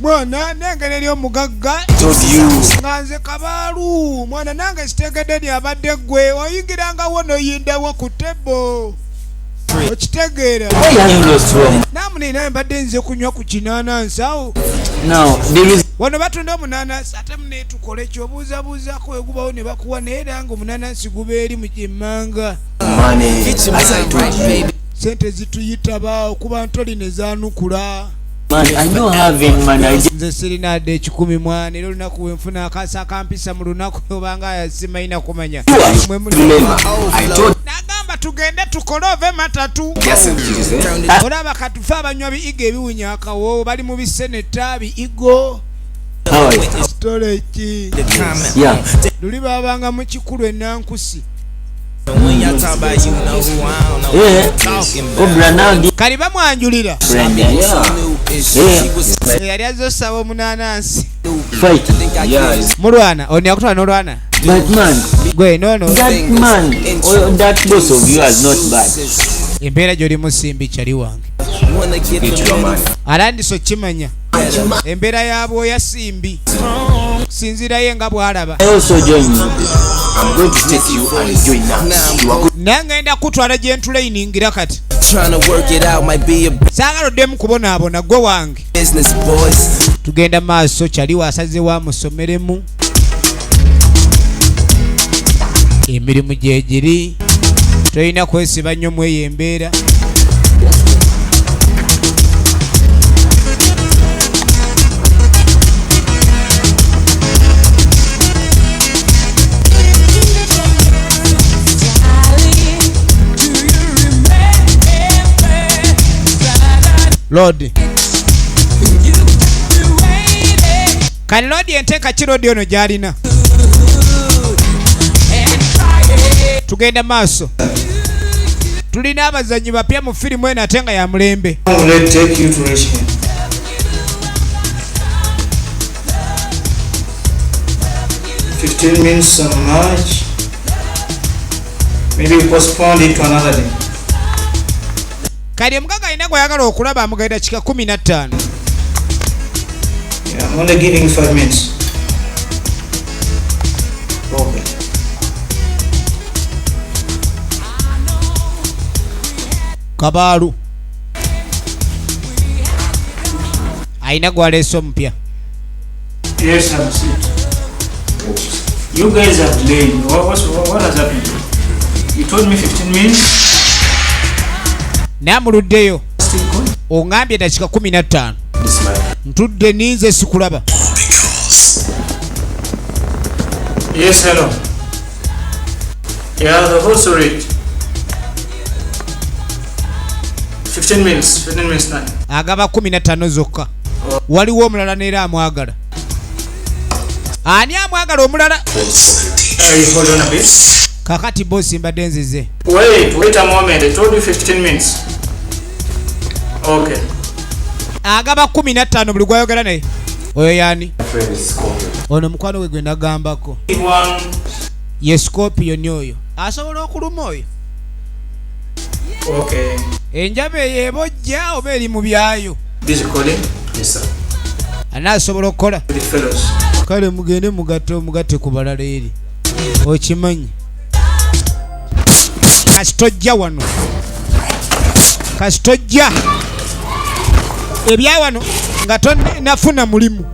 mwana, nengeri eri omugagga. Told you. Nga nze kabaalu, mwana, nange sitegedde ni abadde ggwe oyingirangawo noyindawo ku table, okitegeera? Where are you lost from? Namuninaye mbadde nze kunywa ku kinanansi awo. Now there is Wano batunda omunanansi, ate munetukole kyobuuzabuuzaako wegubawo ne bakuwa, naye era nga omunanansi guba eri mu kyemmanga. Money, as I told you. Sente zituyitaba okuba ntoli ne zaanukula. Man, I don't have any money. I just Nze sirina adde 100, mwana, era olunaku wenfuna akasa akampisa mu lunaku obanga simalina kumanya. Mwe Remember, I told Nagamba tugende tukole ove matatu. Yes, eh? Olaba katufe abanywa biigo ebiwunya akawoowo, bali mu biseneta biigo. How are you? Storeki. Yeah. Luli babanga mu kikulu enankusi. Yeah. Cobra now this Kali bamwanjulira. friend. Yeah. Yeah. Eyali azze osaba omunanansi. Fight. Yeah, Mulwana ono yakutwala n'olwana. But man, Gwe nono. that man or that boss of yours not bad. Embeera gy'oli simbi, kyali wange. Get your money. Alandise okimanya embeera yabwoya simbi sinzirayo nga bw'alaba. I also join you. I'm going to take you and join us. You are going Naye ngenda kutwala gye ntulainingira kati. Trying to work it out might be a Saagala oddemu kubonaabona, gwe wange. business, boys. Tugenda maaso, kyali asazewo amusomeremu emirimu gyegiri. Tolina kwesiba nnyo mweyo embeera. Lord kali Lord enteeka ki Lord ono gy'alina. Tugenda maaso, tulina abazannyi bapya mu firimu eno ate nga ya mulembe. How will it take you to reach him? 15 minutes so much. Maybe we postpone it to another day. Kali omugaga alina gw'ayagala okulaba, amugenda dakika 15. Yeah, I'm only giving you 5 minutes. Okay. Kabaalu alina gw'aleese omupya. Yes, have a seat. You guys are delaying. What has happened? You told me 15 minutes. Naye amuluddeyo. Still going? Oŋŋambye dakika 15, ntudde ninze sikulaba. Yes, hello. Yeah, the whole story. 15 minutes. 15 minutes time. Agaba 15 zokka. Waliwo omulala neera amwagala. Ani amwagala omulala? You hold on a bit. Kakati bosi, mbadde nzize. Wait, wait a moment. I told you 15 minutes. Okay. Agaba 15 buli gwayogera naye. Oyo yani ono mukwano gwe gwe nagambako. One. Ye Scorpion oyo asobola okuluma oyo. Okay. Enjaba eyo ebojja oba eri mu byayo? Busy calling? Yes, sir. Anaasobola okukola. The fellows. Kale mugende mugatte omugatte ku balala eri okimanyi. Kasitojja wano, kasitojja ebya wano nga tonafuna mulimu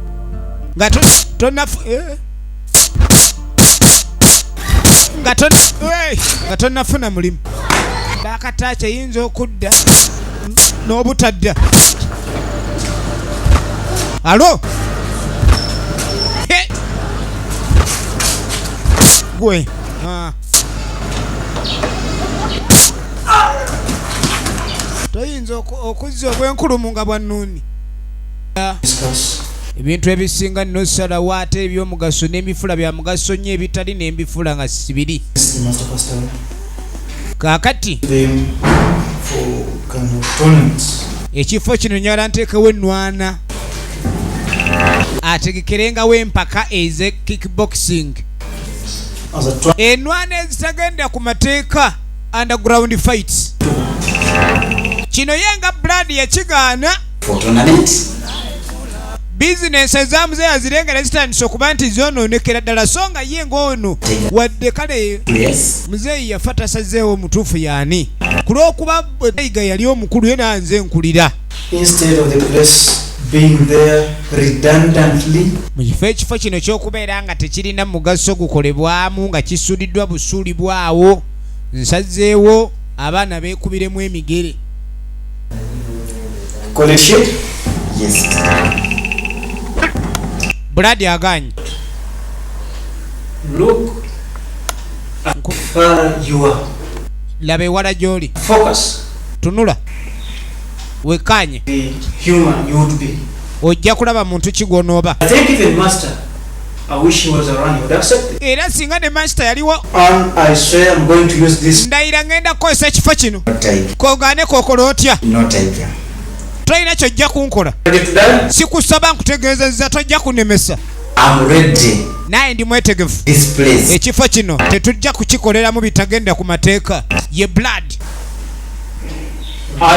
nga tonafu. Nga tonnafuna mulimu bakataaki eyinza okudda n'obutadda. Alo. He! Gwe. Ah. Toyinza okuzza obwenkulumu nga bwa nnuuni. Ebintu ebisinga nosalawo ate ebyomugaso n'emifula bya mugaso nnyo, ebitali n'embifula nga sibiri. Kaakati ekifo kino nyala nteekewo ennwana, ategekerengawo empaka eze kickboxing, enwana ezitagenda ku mateeka, underground fights. Kino ye nga Blood yakigaana. Bizinensi ezamuze yazirengera zitandise okuba nti zonoonekera ddala, so nga ye ng'ono wadde kale muzeeyi yafa tasazeewo mutuufu yaani, ku lw'okuba Tiger yali omukulu ye nanze nkulira. Instead of the place being there redundantly, Mu kifo ekifo kino ky'okubeera nga tekirina mugaso gukolebwamu, nga kisuuliddwa busuulibwawo, nsazeewo abaana beekubiremu emigere. Call it shit. Yes. Buladi aganye. Look how far you are. Laba ewala gy'oli. Focus. Tunula wekanye. The human you would be. Ojja kulaba muntu ki gw'onooba. I think even Master, I wish he was around, he would accept it. Era singa ne Master yaliwo. And I swear I'm going to use this. Ndayira ngenda kukozesa ekifo kino. Not tiger. Kogaane kokola otya. No tiger. Tolina kyojja kunkola. Ready to die? Sikusaba, nkutegeezezza tojja kunemesa. I'm ready. Naye ndi mwetegefu. This place. Ekifo kino tetujja kukikoleramu bitagenda ku mateeka. Ye Blood,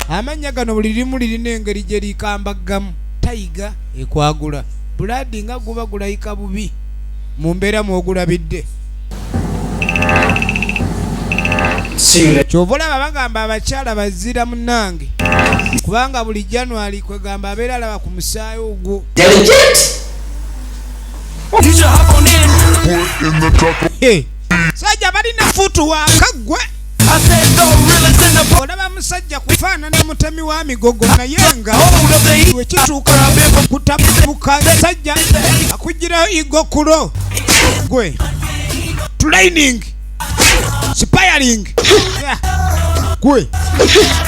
amannya gano buli limu lirina engeri gye likambaggamu. Tiger ekwagula, Blood nga guba gulayika bubi mu mbeera mwogulabidde. See you later. Kyova olaba bagamba abakyala bazira munnange, kubanga buli January kwegamba abeera alaba ku musaayi ogwo. Delegate. Hey, sajja balina futu wakaggwe. mutemi wa migogo naye nga wekituuka kutabuka sajja akugirayo igokulo gwe training spiring gwe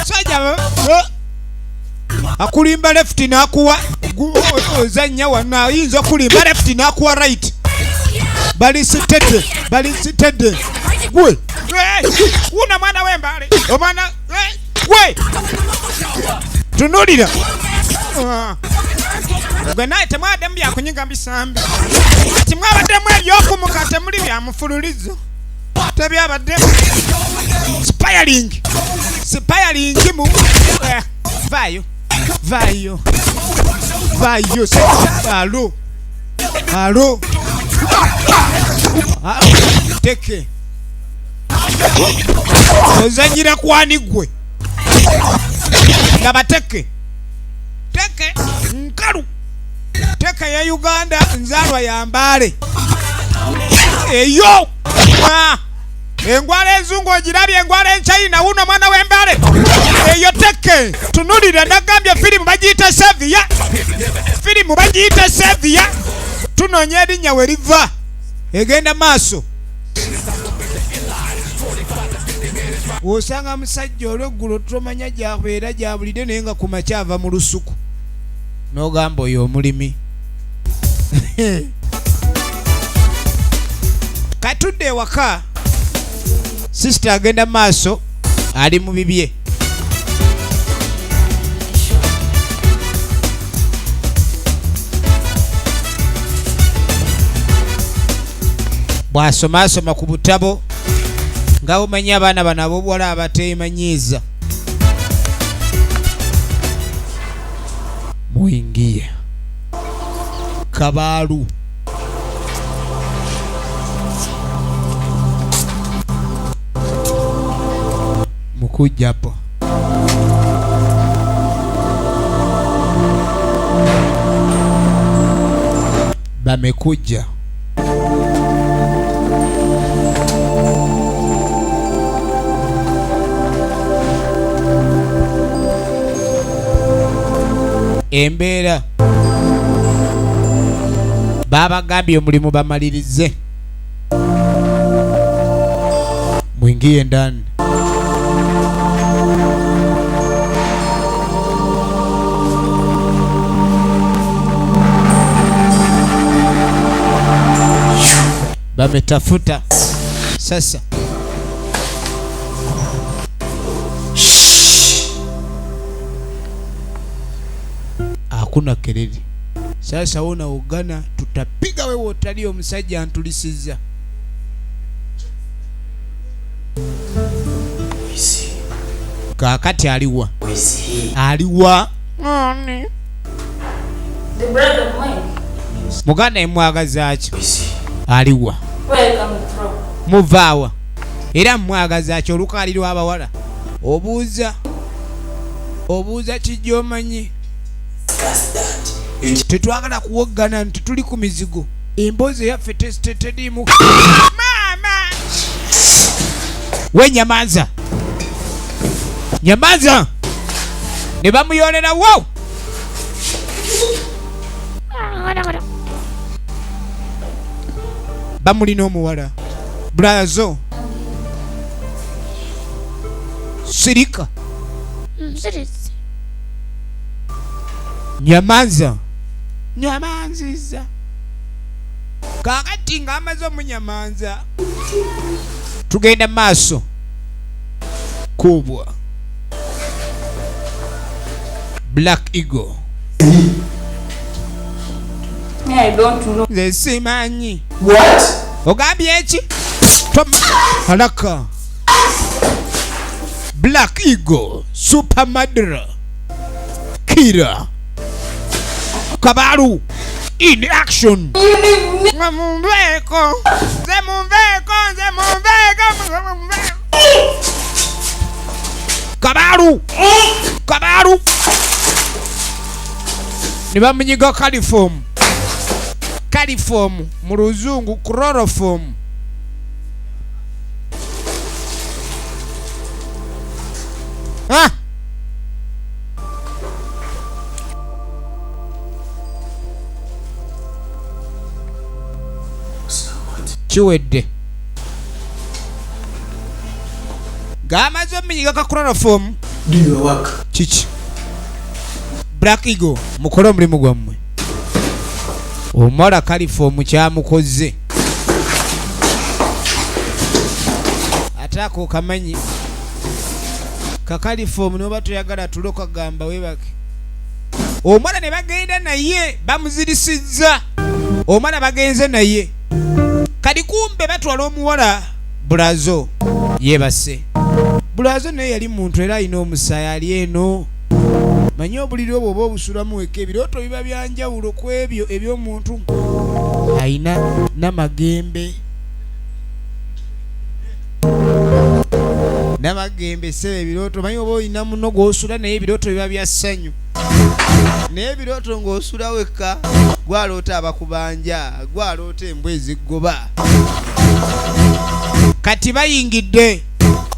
sajja akulimba left n'akuwa ozannya wano ayinza okulimba left n'akuwa right bali sitedde bali sitedde gwe wuna mwana w'embaale omwana gwe tunulira gwe naye temwaddemu byakunyiga bisambi timwabaddemu ebyokumuka temuli byamufululizo tebyabaddemu spiring spiring mu vaayo vaayo vaayo alo alo teke ozanyira kwani gwe nga bateke teke nkalu teke ya Uganda nzalwa ya Mbale eyo engwala enzungu ogirabye engwala enchina wuno mwana w'Embale eyo teke tunulira nagambye firimu bagiyita Savia firimu bagiyita Savia tunoonya erinnya we liva egenda maaso osanga musajja olweggulo tomanya gy'abeera gy'abulidde naye nga ku makya ava mu lusuku n'ogamba oyo omulimi katudde ewaka sisita agenda maaso ali mu bibye bw'asomaasoma ku butabo nga omanyi abaana bano ab'obuwala abateemanyiiza muyingiye kabaalu mukujjapo bamekujja embeera babagambye omulimu bamalirize mwingie ndani bametafuta sasa hakuna kelele sasa wona ogana tutapiga wewe otali omusajja antulisiza kakati aliwa aliwa ani the brother of mine muganda emwagazaaki aliwa muvaawa era mwagazaaki olukaali lw'abawala obuuza obuuza kijja omanyi tetwagala kuwoggana nti tuli ku mizigo emboozi eyaffe teriimu maama we nyamanza nyamanza ne bamuyolera wo bamulina omuwala brazo sirika nyamanza nyamanziza kakati nga amaze omunyamanza tugenda maaso kubwa Black Eagle I don't know. Nze simanyi. What? Ogambye eki? Haraka. Black Eagle Super Madra Kira Kabaru in action. Mumveko. Ze mumveko, ze mumveko, ze mumveko. Kabaru. Kabaru. Ne bamunyiga caliform. Caliform mu luzungu chloroform. Ah! Kiwedde ng'amaze omunyiga ka chloroform. Do your work. Kiki? Black Eagle, mukole omulimu gwammwe. Omuwala kalifoomu kyamukoze ate ako kamanyi kakalifoomu noba toyagala tulo kagamba webake. Omwana ne bagenda naye bamuzirisizza, omwana bagenze naye kati kumbe batwala omuwala. Bulazo yebase. Bulazo naye yali muntu era alina omusaayi ali eno. Manyi obuliri obwo oba obusulamu weka, ebirooto biba byanjawulo ku ebyo eby'omuntu ayina namagembe. Namagembe sebe ebirooto manyi oba olina muno gw'osula naye ebirooto biba bya ssanyu, naye ebirooto ng'osula wekka gwaloota abakubanja, gwaloota embwa eziggoba. Kati bayingidde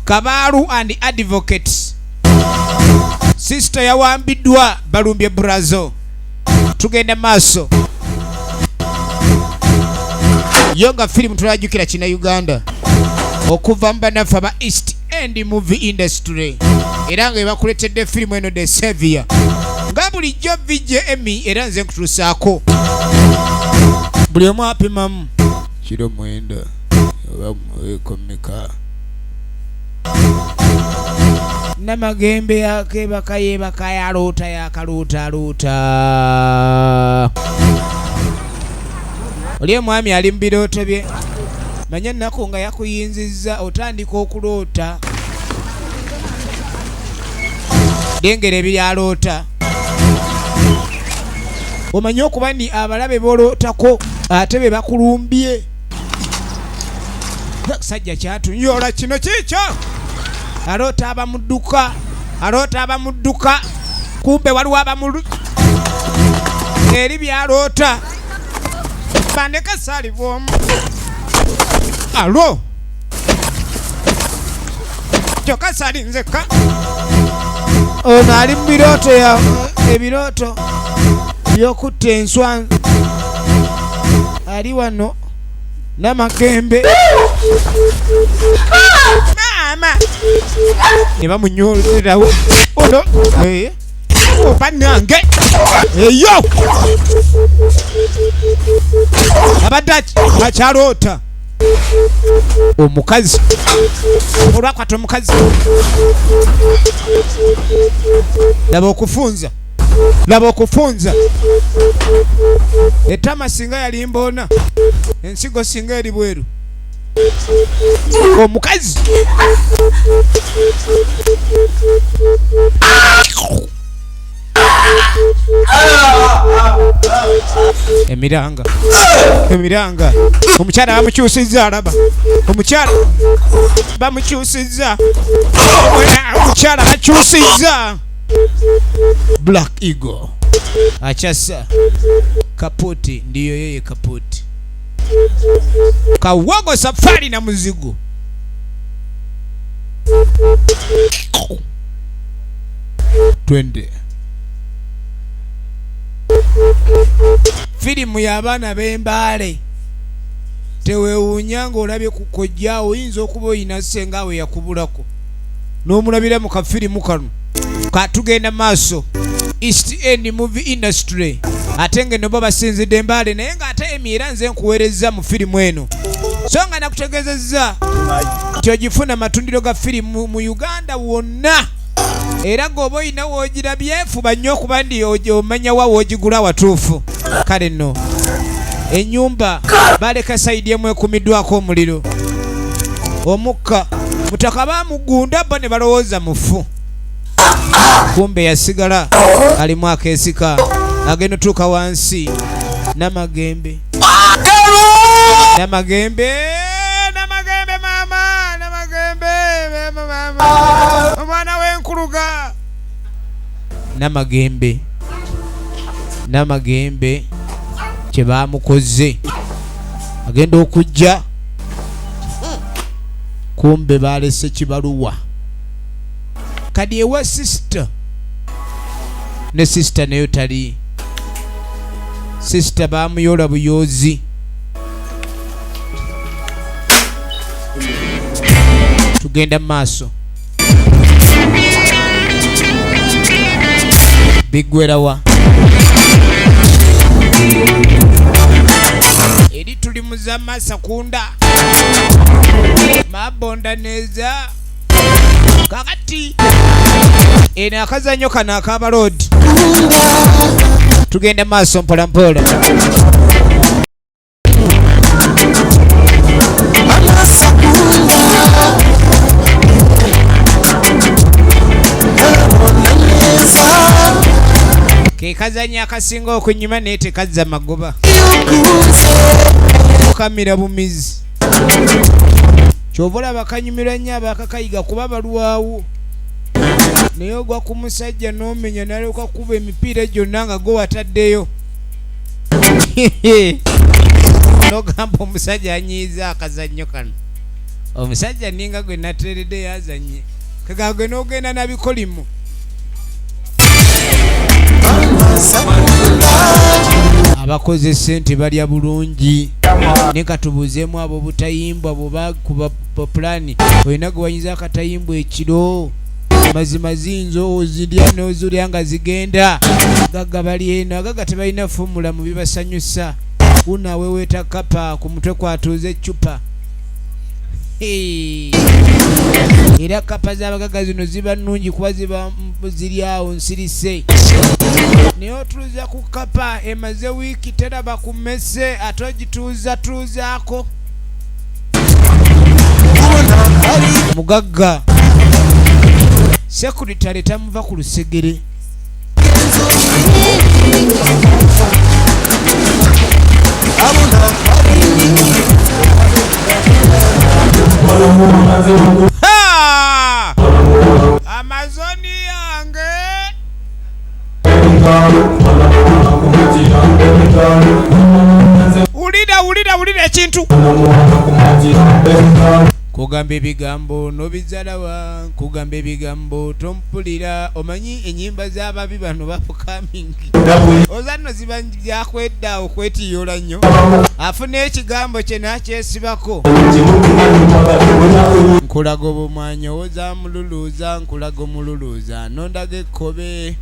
Kabaalu and Advocates. Sister yawambiddwa, balumbye Brazo. Tugenda maaso yo nga firimu tulajjukira kina Uganda okuva mu bannaffe aba East End Movie Industry, era nga ebakuletedde firimu eno The Savior. Nga bulijjo VJ Emmy, era nze nkutuusaako. Buli omu apimamu kiro 9 oba ekomeka. Namagembe yakebaka yebaka yaloota yakalootaloota. Oli omwami ali mu birooto bye. Manye ennaku nga yakuyinzizza otandika okuloota lengera ebyaloota. Omanye okuba ni abalabe bolootako ate be bakulumbye. Sajja kyatunyola kino kikyo. Aloota abamudduka, aloota abamudduka, kumbe waliwo abamulu eri byaloota. Bandeka saalibwomu alo kyokka saali nzekka. Ono ali mu birooto ya ebirooto by'okutta enswa. Ali wano Namagembe maama ne bamunyolerawo ono. Oba nange eyo abadde akyaloota omukazi olwakwata omukazi. Laba okufunza, laba okufunza etama. Singa yali mboona ensigo singa eri bweru. Omukazi emiranga emiranga. Omukyala bamukyusizza, alaba omukyala bamukyusizza, omukyala bakyusizza. Black Eagle achasa kaputi, ndiyo yeye kaputi kawogo safari na muzigo. Twende firimu y'abaana b'embaale. Tewewuunya ng'olabye ku kojjaawo, oyinza okuba oyina ssenga we yakubulako n'omulabira mu kafirimu kano. Katugenda maaso. East End Movie Industry, ate nga eno bo basinzidde Embaale, naye ng'ate emi era nze nkuweereza mu firimu eno. So nga nakutegeezezza nti ogifuna matundiro ga firimu mu Uganda wonna, era gweoba olina woogirabye fuba nnyo okuba ndi omanya wa woogigula watuufu. Kale nno ennyumba baleka side emu ekumiddwako omuliro, omukka mutaka bamugunda bo ne balowooza mufu, kumbe yasigala alimu akeesika. Agenda otuuka wansi, Namagembe, Namagembe, Namagembe, mama Namagembe, mama, mama, omwana w'enkuluga Namagembe. Namagembe kye bamukoze, agenda okujja kumbe balese kibaluwa kadi ewa sister, ne sister nayo tali. Sister bamuyola buyozi. Tugenda mu maaso biggwerawa eri tuli muzamasakunda mabonda neza kakati eno akazanyo kano akabaloodi tugenda maaso mpola mpola. Ke kazanyo akasinga okunyuma naye tekazza magoba, kamira bumizi. Kyova olaba kanyumirwa nnyo abakakayiga kuba balwawo, naye ogwa ku musajja n'omenya n'alyoka kuba emipiira gyonna nga gwe wataddeyo n'ogamba omusajja anyiiza akazannyo kano, omusajja ninga gwe nateeredde yazannye kagagwe n'ogenda nabikolimu. Abakoze ssente balya bulungi, ne katubuuzeemu abo obutayimbwa bwe kuba pulaani olina gwe wanyiza akatayimbwa ekiro mazima ziyinza ozirya n'ozulya nga zigenda. Gagga bali eno, agagga tebalina fomula mu bibasanyusa. Wuno aweweeta kapa ku mutwe kwatuuza eccupa. Era kapa z'abagagga zino ziba nnungi kuba ziba ziri awo nsirise, naye otuuza ku kapa emaze wiiki teraba ku mmese ate ogituuzatuuzaako. Mugagga sekuritale tamuva ku lusegere. Ha! Amazoni yange wulira wulira wulira ekintu kugamba ebigambo nobizalawa, kugamba ebigambo tompulira. Omanyi ennyimba z'ababi bano bafukamingi oza nno ziba byakwedda okwetiyola nnyo, afuna ekigambo kye n'akyesibako. Nkulaga obumwanyi owoza mululuuza, nkulaga omululuuza nondaga ekkobe.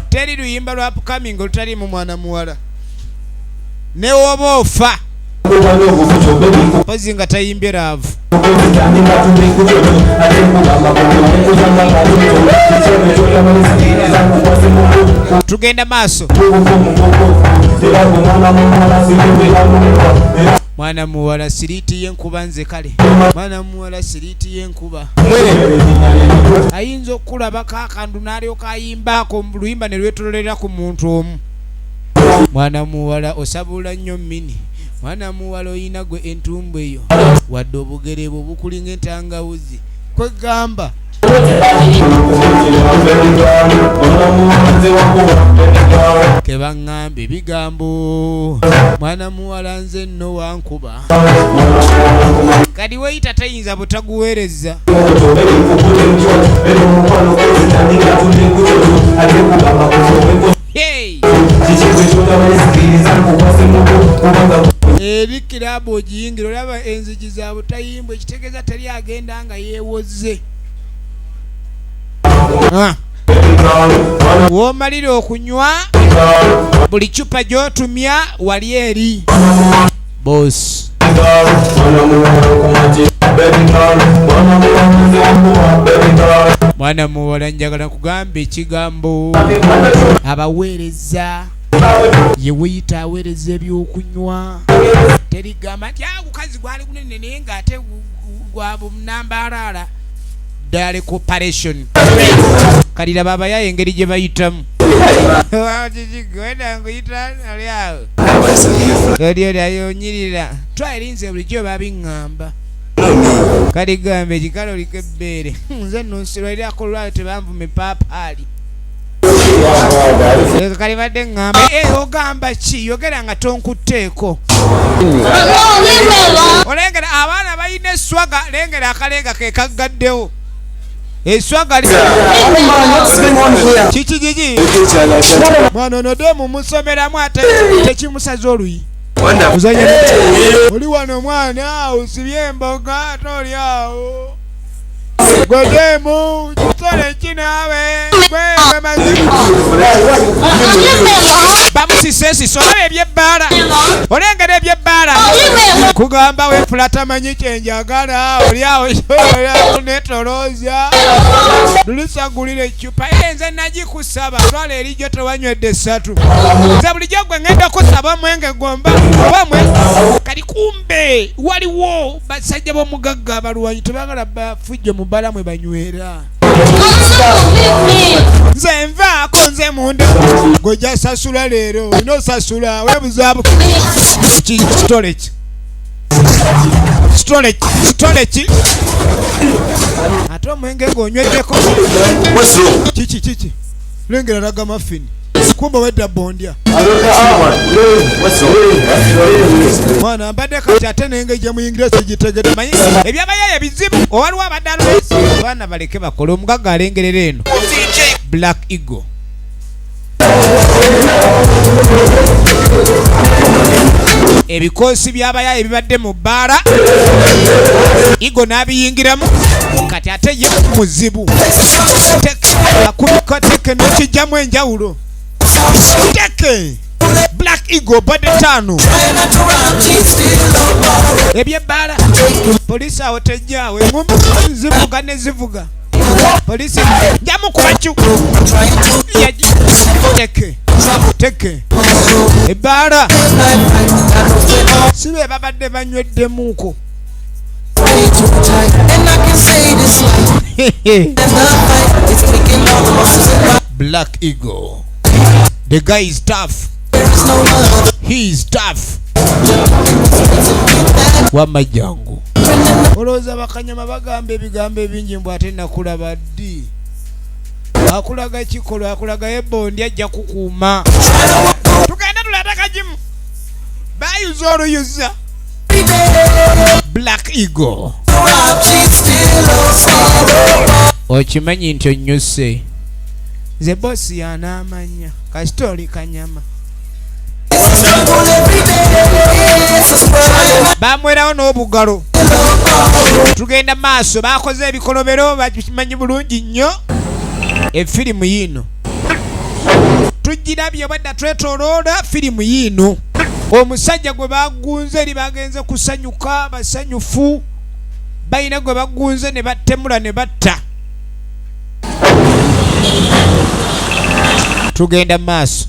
Teri luyimba lwa upcoming olutaliimu mwana muwala, ne woba ofa mpozi nga tayimbye laavu. Tugenda maaso. Mwana muwala siriiti y'enkuba nze kale, mwana muwala siriiti y'enkuba. Ayinza okukulabako akantu n'alyoka ayimbaako luyimba ne lwetololera ku muntu omu. Mwana muwala osabula nnyo mmini, mwana muwala oyina gwe entumbu eyo, wadde obugere bwo bukulinga entangawuzi. Kwegamba kebaŋŋamba ebigambo, mwana muwala nze nno wankuba. Kati weyita tayinza butaguweereza. Hey! Eri kiraabu ogiyingira olaba enzigi za butayimbwa, ekitegeeza teri agenda nga yeewoze. W'omalira okunywa buli cupa gy'otumya wali eri boss. Mwana muwala njagala kugamba ekigambo abaweereza ye weyita aweereza ebyokunywa, terigamba nti ogukazi gwali gunene naye ng'ate gwa bunambaalaala. Dale Corporation kalira baba yaye engeri gye bayitamu. Gwenda nkuyita oli awo oli oli ayonyirira twalinze bulijjo babiŋŋamba kali gamba ekikalo oliko ebbeere nze nno nsirwairako olwayo tebanvuma epaapaali kali badde ŋŋamba ogamba ki yogera nga tonkutteeko. Olengera abaana balina eswaga, lengera akalenga ke kaggaddewo eswaga kiki kiki mwana ono demu musomeramu ate tekimusaza oluyi. Ozanya oli wano mwana osibye emboga ate oli awo gwedemu kitole kinaawe gwe mazibu bamusisa ensiso olaba ebyebbaala olengera ebyebbaala kugamba wefula tamanyi kyenjagala oli awo netolooza lulisagulira eccupa nze nagikusaba twala erijjo tewanywedde essatu nze bulijjo gwe ngenda kusaba omwenge gwomba oba mwe kali kumbe waliwo basajja b'omugagga abalwanyi tebagala bafujjo mu bbala mwe banywera nze nvaako nze munda gojja sasula leero olina osasula weebuzaabu kitole ki kitole kitole ki ate omwenge ng'onyweddeko kiki kiki lengera raga mafini kumba wedda bondya mwana mbadde kati ate nenge gye muyingira sigitegedde manyi ebyabayaye bizibu owaliwo abadde alwesi abaana baleke bakole omugagga alengerera eno Black Eagle ebikoosi by'abayaye bibadde mu bbaala Eagle n'abiyingiramu kati ate ye muzibu akubika teke n'okijjamu enjawulo teke Black Eagle bode tano ebyebbaala poliisi awo tejjaawo engumbi zivuga ne zivuga poliisi njamukuba kyu teke teke ebbaala si be babadde banyweddemuuko Black Eagle. The guy is tough. He is tough. Wamajangu. Olowooza bakanyama bagamba ebigambo ebingi mbu ate nakulaba ddi. Akulaga kikolwa akulaga ebondi ajja kukuuma. Tugenda tuleeta kagimu. Bayuza oluyuza. Black Eagle. Okimanyi nti onnyuse. Nze bossi yanaamanya kasita oli kanyama. Bamwerawo n'obugalo. Tugenda maaso bakoze ebikolobero bakimanyi bulungi nnyo. Efirimu yiino tugirabye obwedda twetooloola firimu yiino. Omusajja gwe bagunze eri bagenze kusanyuka basanyufu balina gwe bagunze ne battemula ne batta. Tugenda maaso.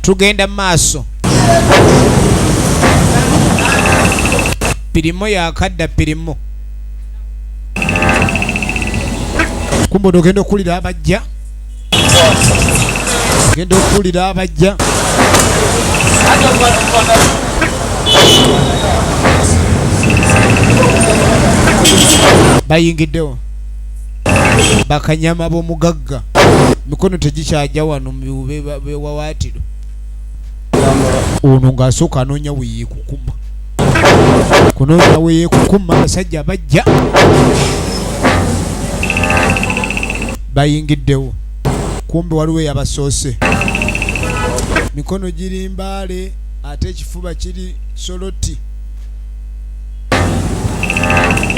Tugenda maaso. Pirimo yakadda pirimo. Kumbe ogenda okuwulira abajja. Ogenda okuwulira abajja. Bayingiddewo bakanyama b'omugagga mikono tegikyajja wano bewawaatiro. Ono ng'asooka anoonya we yeekukuma kunoonya we yeekukuma abasajja bajja bayingiddewo kumbe waliwo eyabasoose mikono giri mbaale ate ekifuba kiri soloti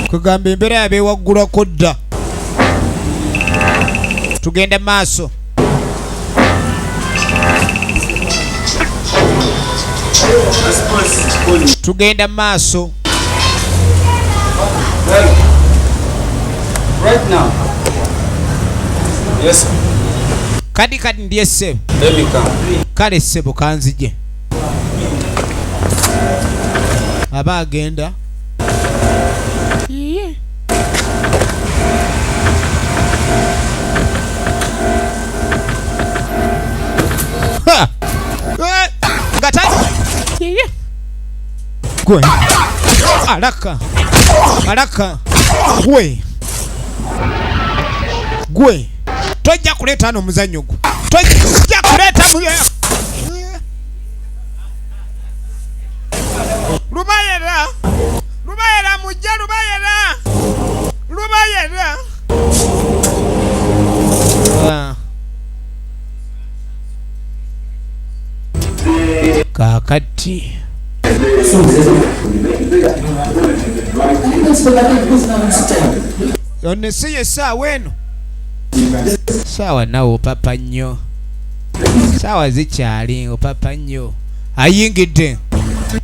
kugamba embeera yabeewaggulako dda. Tugenda maaso. Tugenda maaso. Right now. Yes. Kadi kadi ndiye ssebo. Let me come. Kale ssebo kanzije. Aba agenda. Ha! Gwe. Alaka. Alaka. Gwe. Gwe. Tojja kuleeta ano omuzannyo gwo. Tojja kuleeta Lubayera. Lubayera mujja Lubayera. Lubayera. Kati ono si ye ssaawa eno, saawa nawe opapa nnyo, saawa zikyali opapa nnyo. Ayingidde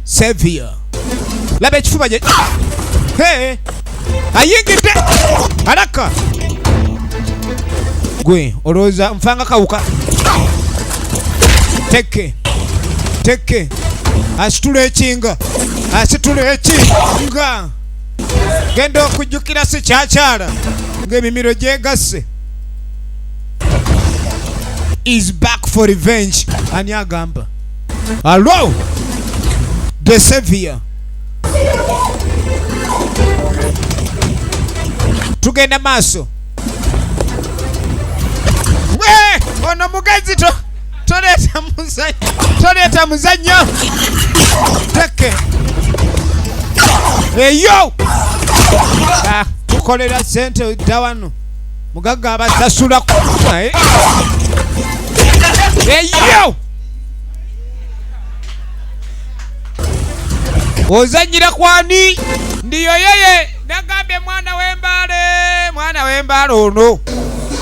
Sevia, laba ekifuba gye. Hey! Ayingidde alaka gwe olowooza nfanga kawuka. Teke teke, asitula ekinga, asitula ekinga, genda okujjukira si kyakyala ng'emimiro gyegasse. Is back for revenge. Ani agamba allo the savior? Tugenda maaso. Ono mugezi to toleeta muzanyo, toleeta muzanyo. Teke eyo tukolera sente dda wano, mugagga abasasula. Eyo ozanyira kwani? Ndiyo yeye nagambye mwana w'embaale, mwana w'embaale ono.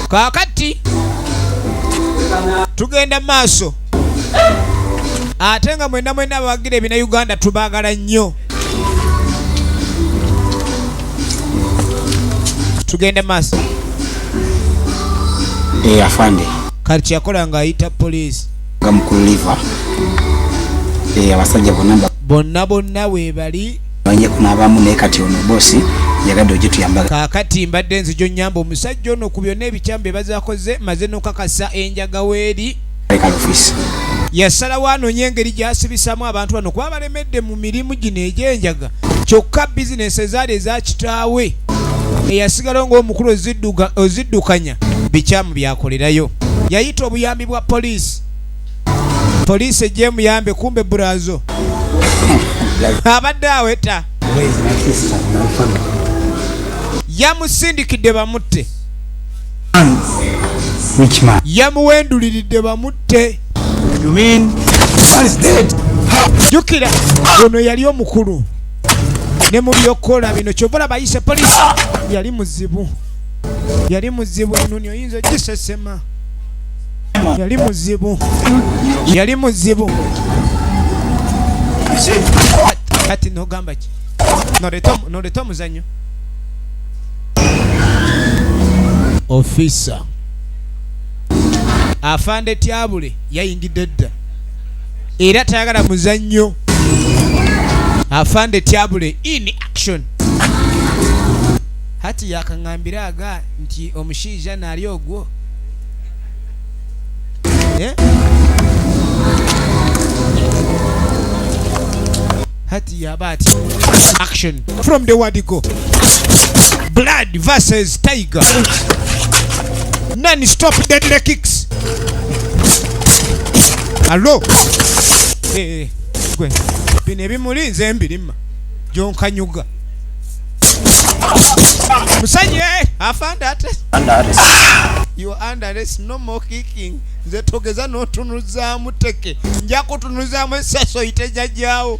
Kaakati tugenda maaso, ate nga mwena mwena abawagira ebina Uganda tubaagala nnyo. Tugenda maaso. Afande. Kati kyeyakola ng'ayita poliisi. Nga mukulu liva. Abasajja bonna bonna bonna weebali banye kunaabamu, naye kati ono boosi yagadde ojje tuyamba. Kaakati mbadde nzijo nnyamba omusajja ono ku byonna ebikyamu bye bazakoze, maze n'okakasa enjaga weeri. Yasalawo anoonye engeri gy'asibisamu abantu bano kuba balemedde mu mirimu gino egy'enjaga, kyokka bizinesi ezaali eza kitaawe eyasigalawo ng'omukulu oziddukanya bikyamu byakolerayo. Yayita obuyambi bwa poliisi, poliisi ejje emuyambe, kumbe burazo abadde aweta yamusindikidde bamutte, yamuwenduliridde bamutte. Jjukira ono yali omukulu ne mu by'okukola bino, kyova olaba ayise poliisi. Yali muzibu, yali muzibu, enoni oyinza ogisesema. Yali muzibu, yali muzibu. Kati nogamba ki? Noleta omuzannyo. Ofisa afande Tyabule yayingidde dda era tayagala muzannyo. Afande Tyabule in action. Hati yakaŋŋambira aga nti omushaija naali ogwo. Hati yaba ati action from the word go. Blood versus Tiger. None stop deadly kicks. Hello. Gwe bino ebimuli nze mbirima gyonkanyuga. Musanye afande ate. You are under arrest, no more kicking. Nze togeza n'otunuzaamu teke, nja kutunuzaamu essasi oyite jjajjaawo.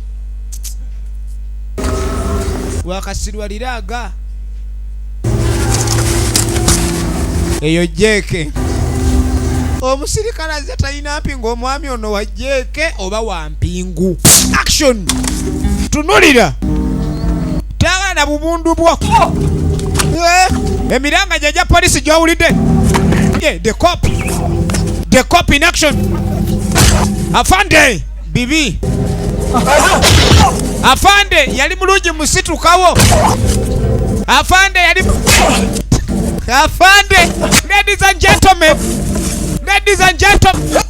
Wakasirwalira aga eyo jeeke. Omusirikale azze talina mpingu, omwami ono wa jeeke oba wa mpingu. Action! Tunulira tagala na bubundu bwo. Emiranga jajja polisi gy'owulidde. The cop, the cop in action. Afande bibi, afande yali mulungi musitukawo. Afande yali afande, ladies and gentlemen, ladies and gentlemen,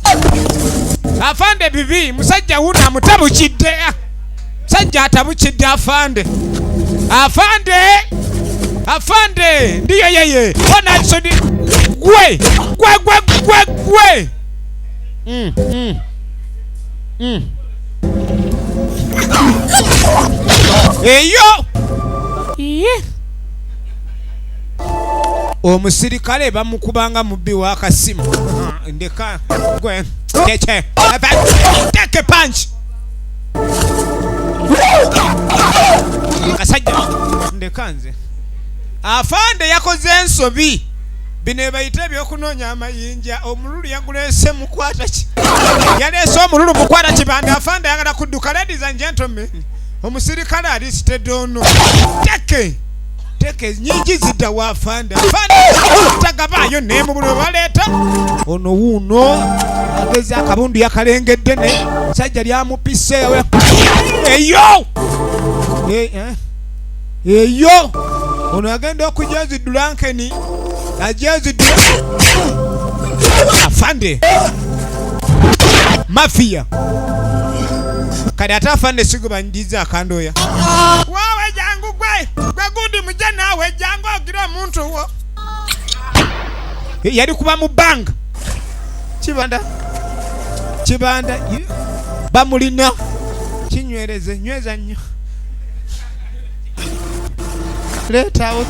afande bibi musajja wuno amutabukidde, musajja atabukidde afande, afande, afande ndiyo yeye ona sodi gwe gwe gwe gwe gwe. Eyo omusirikale bamukubanga mubbi w'akasimu. Ndeka gwe teke take a punch. Ndeka nze. Afande yakoze ensobi. Bino ebayita ebyokunoonya amayinja. Omululu yaguleese mukwata ki, yaleese omululu mukwata kibanda. Afande ayagala kudduka. Ladies and gentlemen, omusirikale alisitedde ono. Teke teke nyingi zidda wa afande. Afande tagabaayo nemubuli baleeta ono wuuno agezi akabundu yakalengedde ne sajja lyamupise eyo. Eyo ono agenda okujja zidulankeni ajja zidula afande mafia. Kale ate afande sigo banjiza akandoya wawe jangu gwe gwe gundi mujja naawe jangu ogira omuntu wo yali kuba mu bbanga. Kibanda kibanda bamulina kinywereze nyweza nnyo leetawo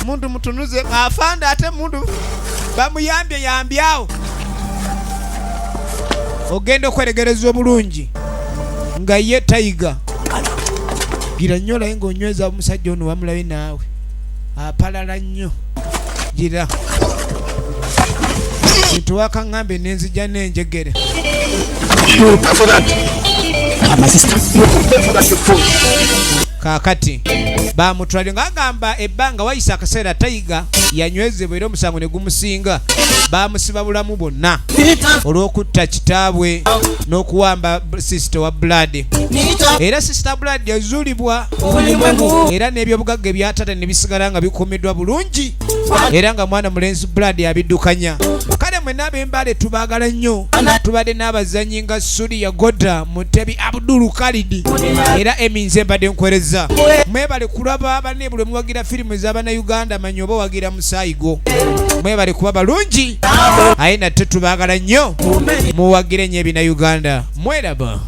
muntu mutunuze afande ate muntu bamuyambye yambyawo. Ogenda okweregereza obulungi nga ye tayiga gira nnyo olaye ng'onyweza omusajja ono wamulabe naawe apalala nnyo gira ntuwakaŋŋambe nenzija n'enjegere. Kaakati bamutwale ng'agamba ebbanga wayise akaseera tayiga yanywezebwa era omusango ne gumusinga. Bamusiba bulamu bwonna olw'okutta kitaabwe n'okuwamba sister wa Blood. Era sister Blood yazuulibwa era n'ebyobugagga ebyatata ne bisigala nga bikuumiddwa bulungi era nga mwana mulenzi Blood abiddukanya. Kale mwenna ab'Embale tubaagala nnyo. Tubadde n'abazannyi nga Suriya Goda, Mutebi Abdul Khalid era Eminze mbadde nkwereza. Mwebale kulaba banne buli muwagira firimu ez'Abannayuganda manya oba wagira musaayi gwo. Mwebale kuba balungi aye nate tubaagala nnyo, muwagire nnyo ebinayuganda. Mweraba.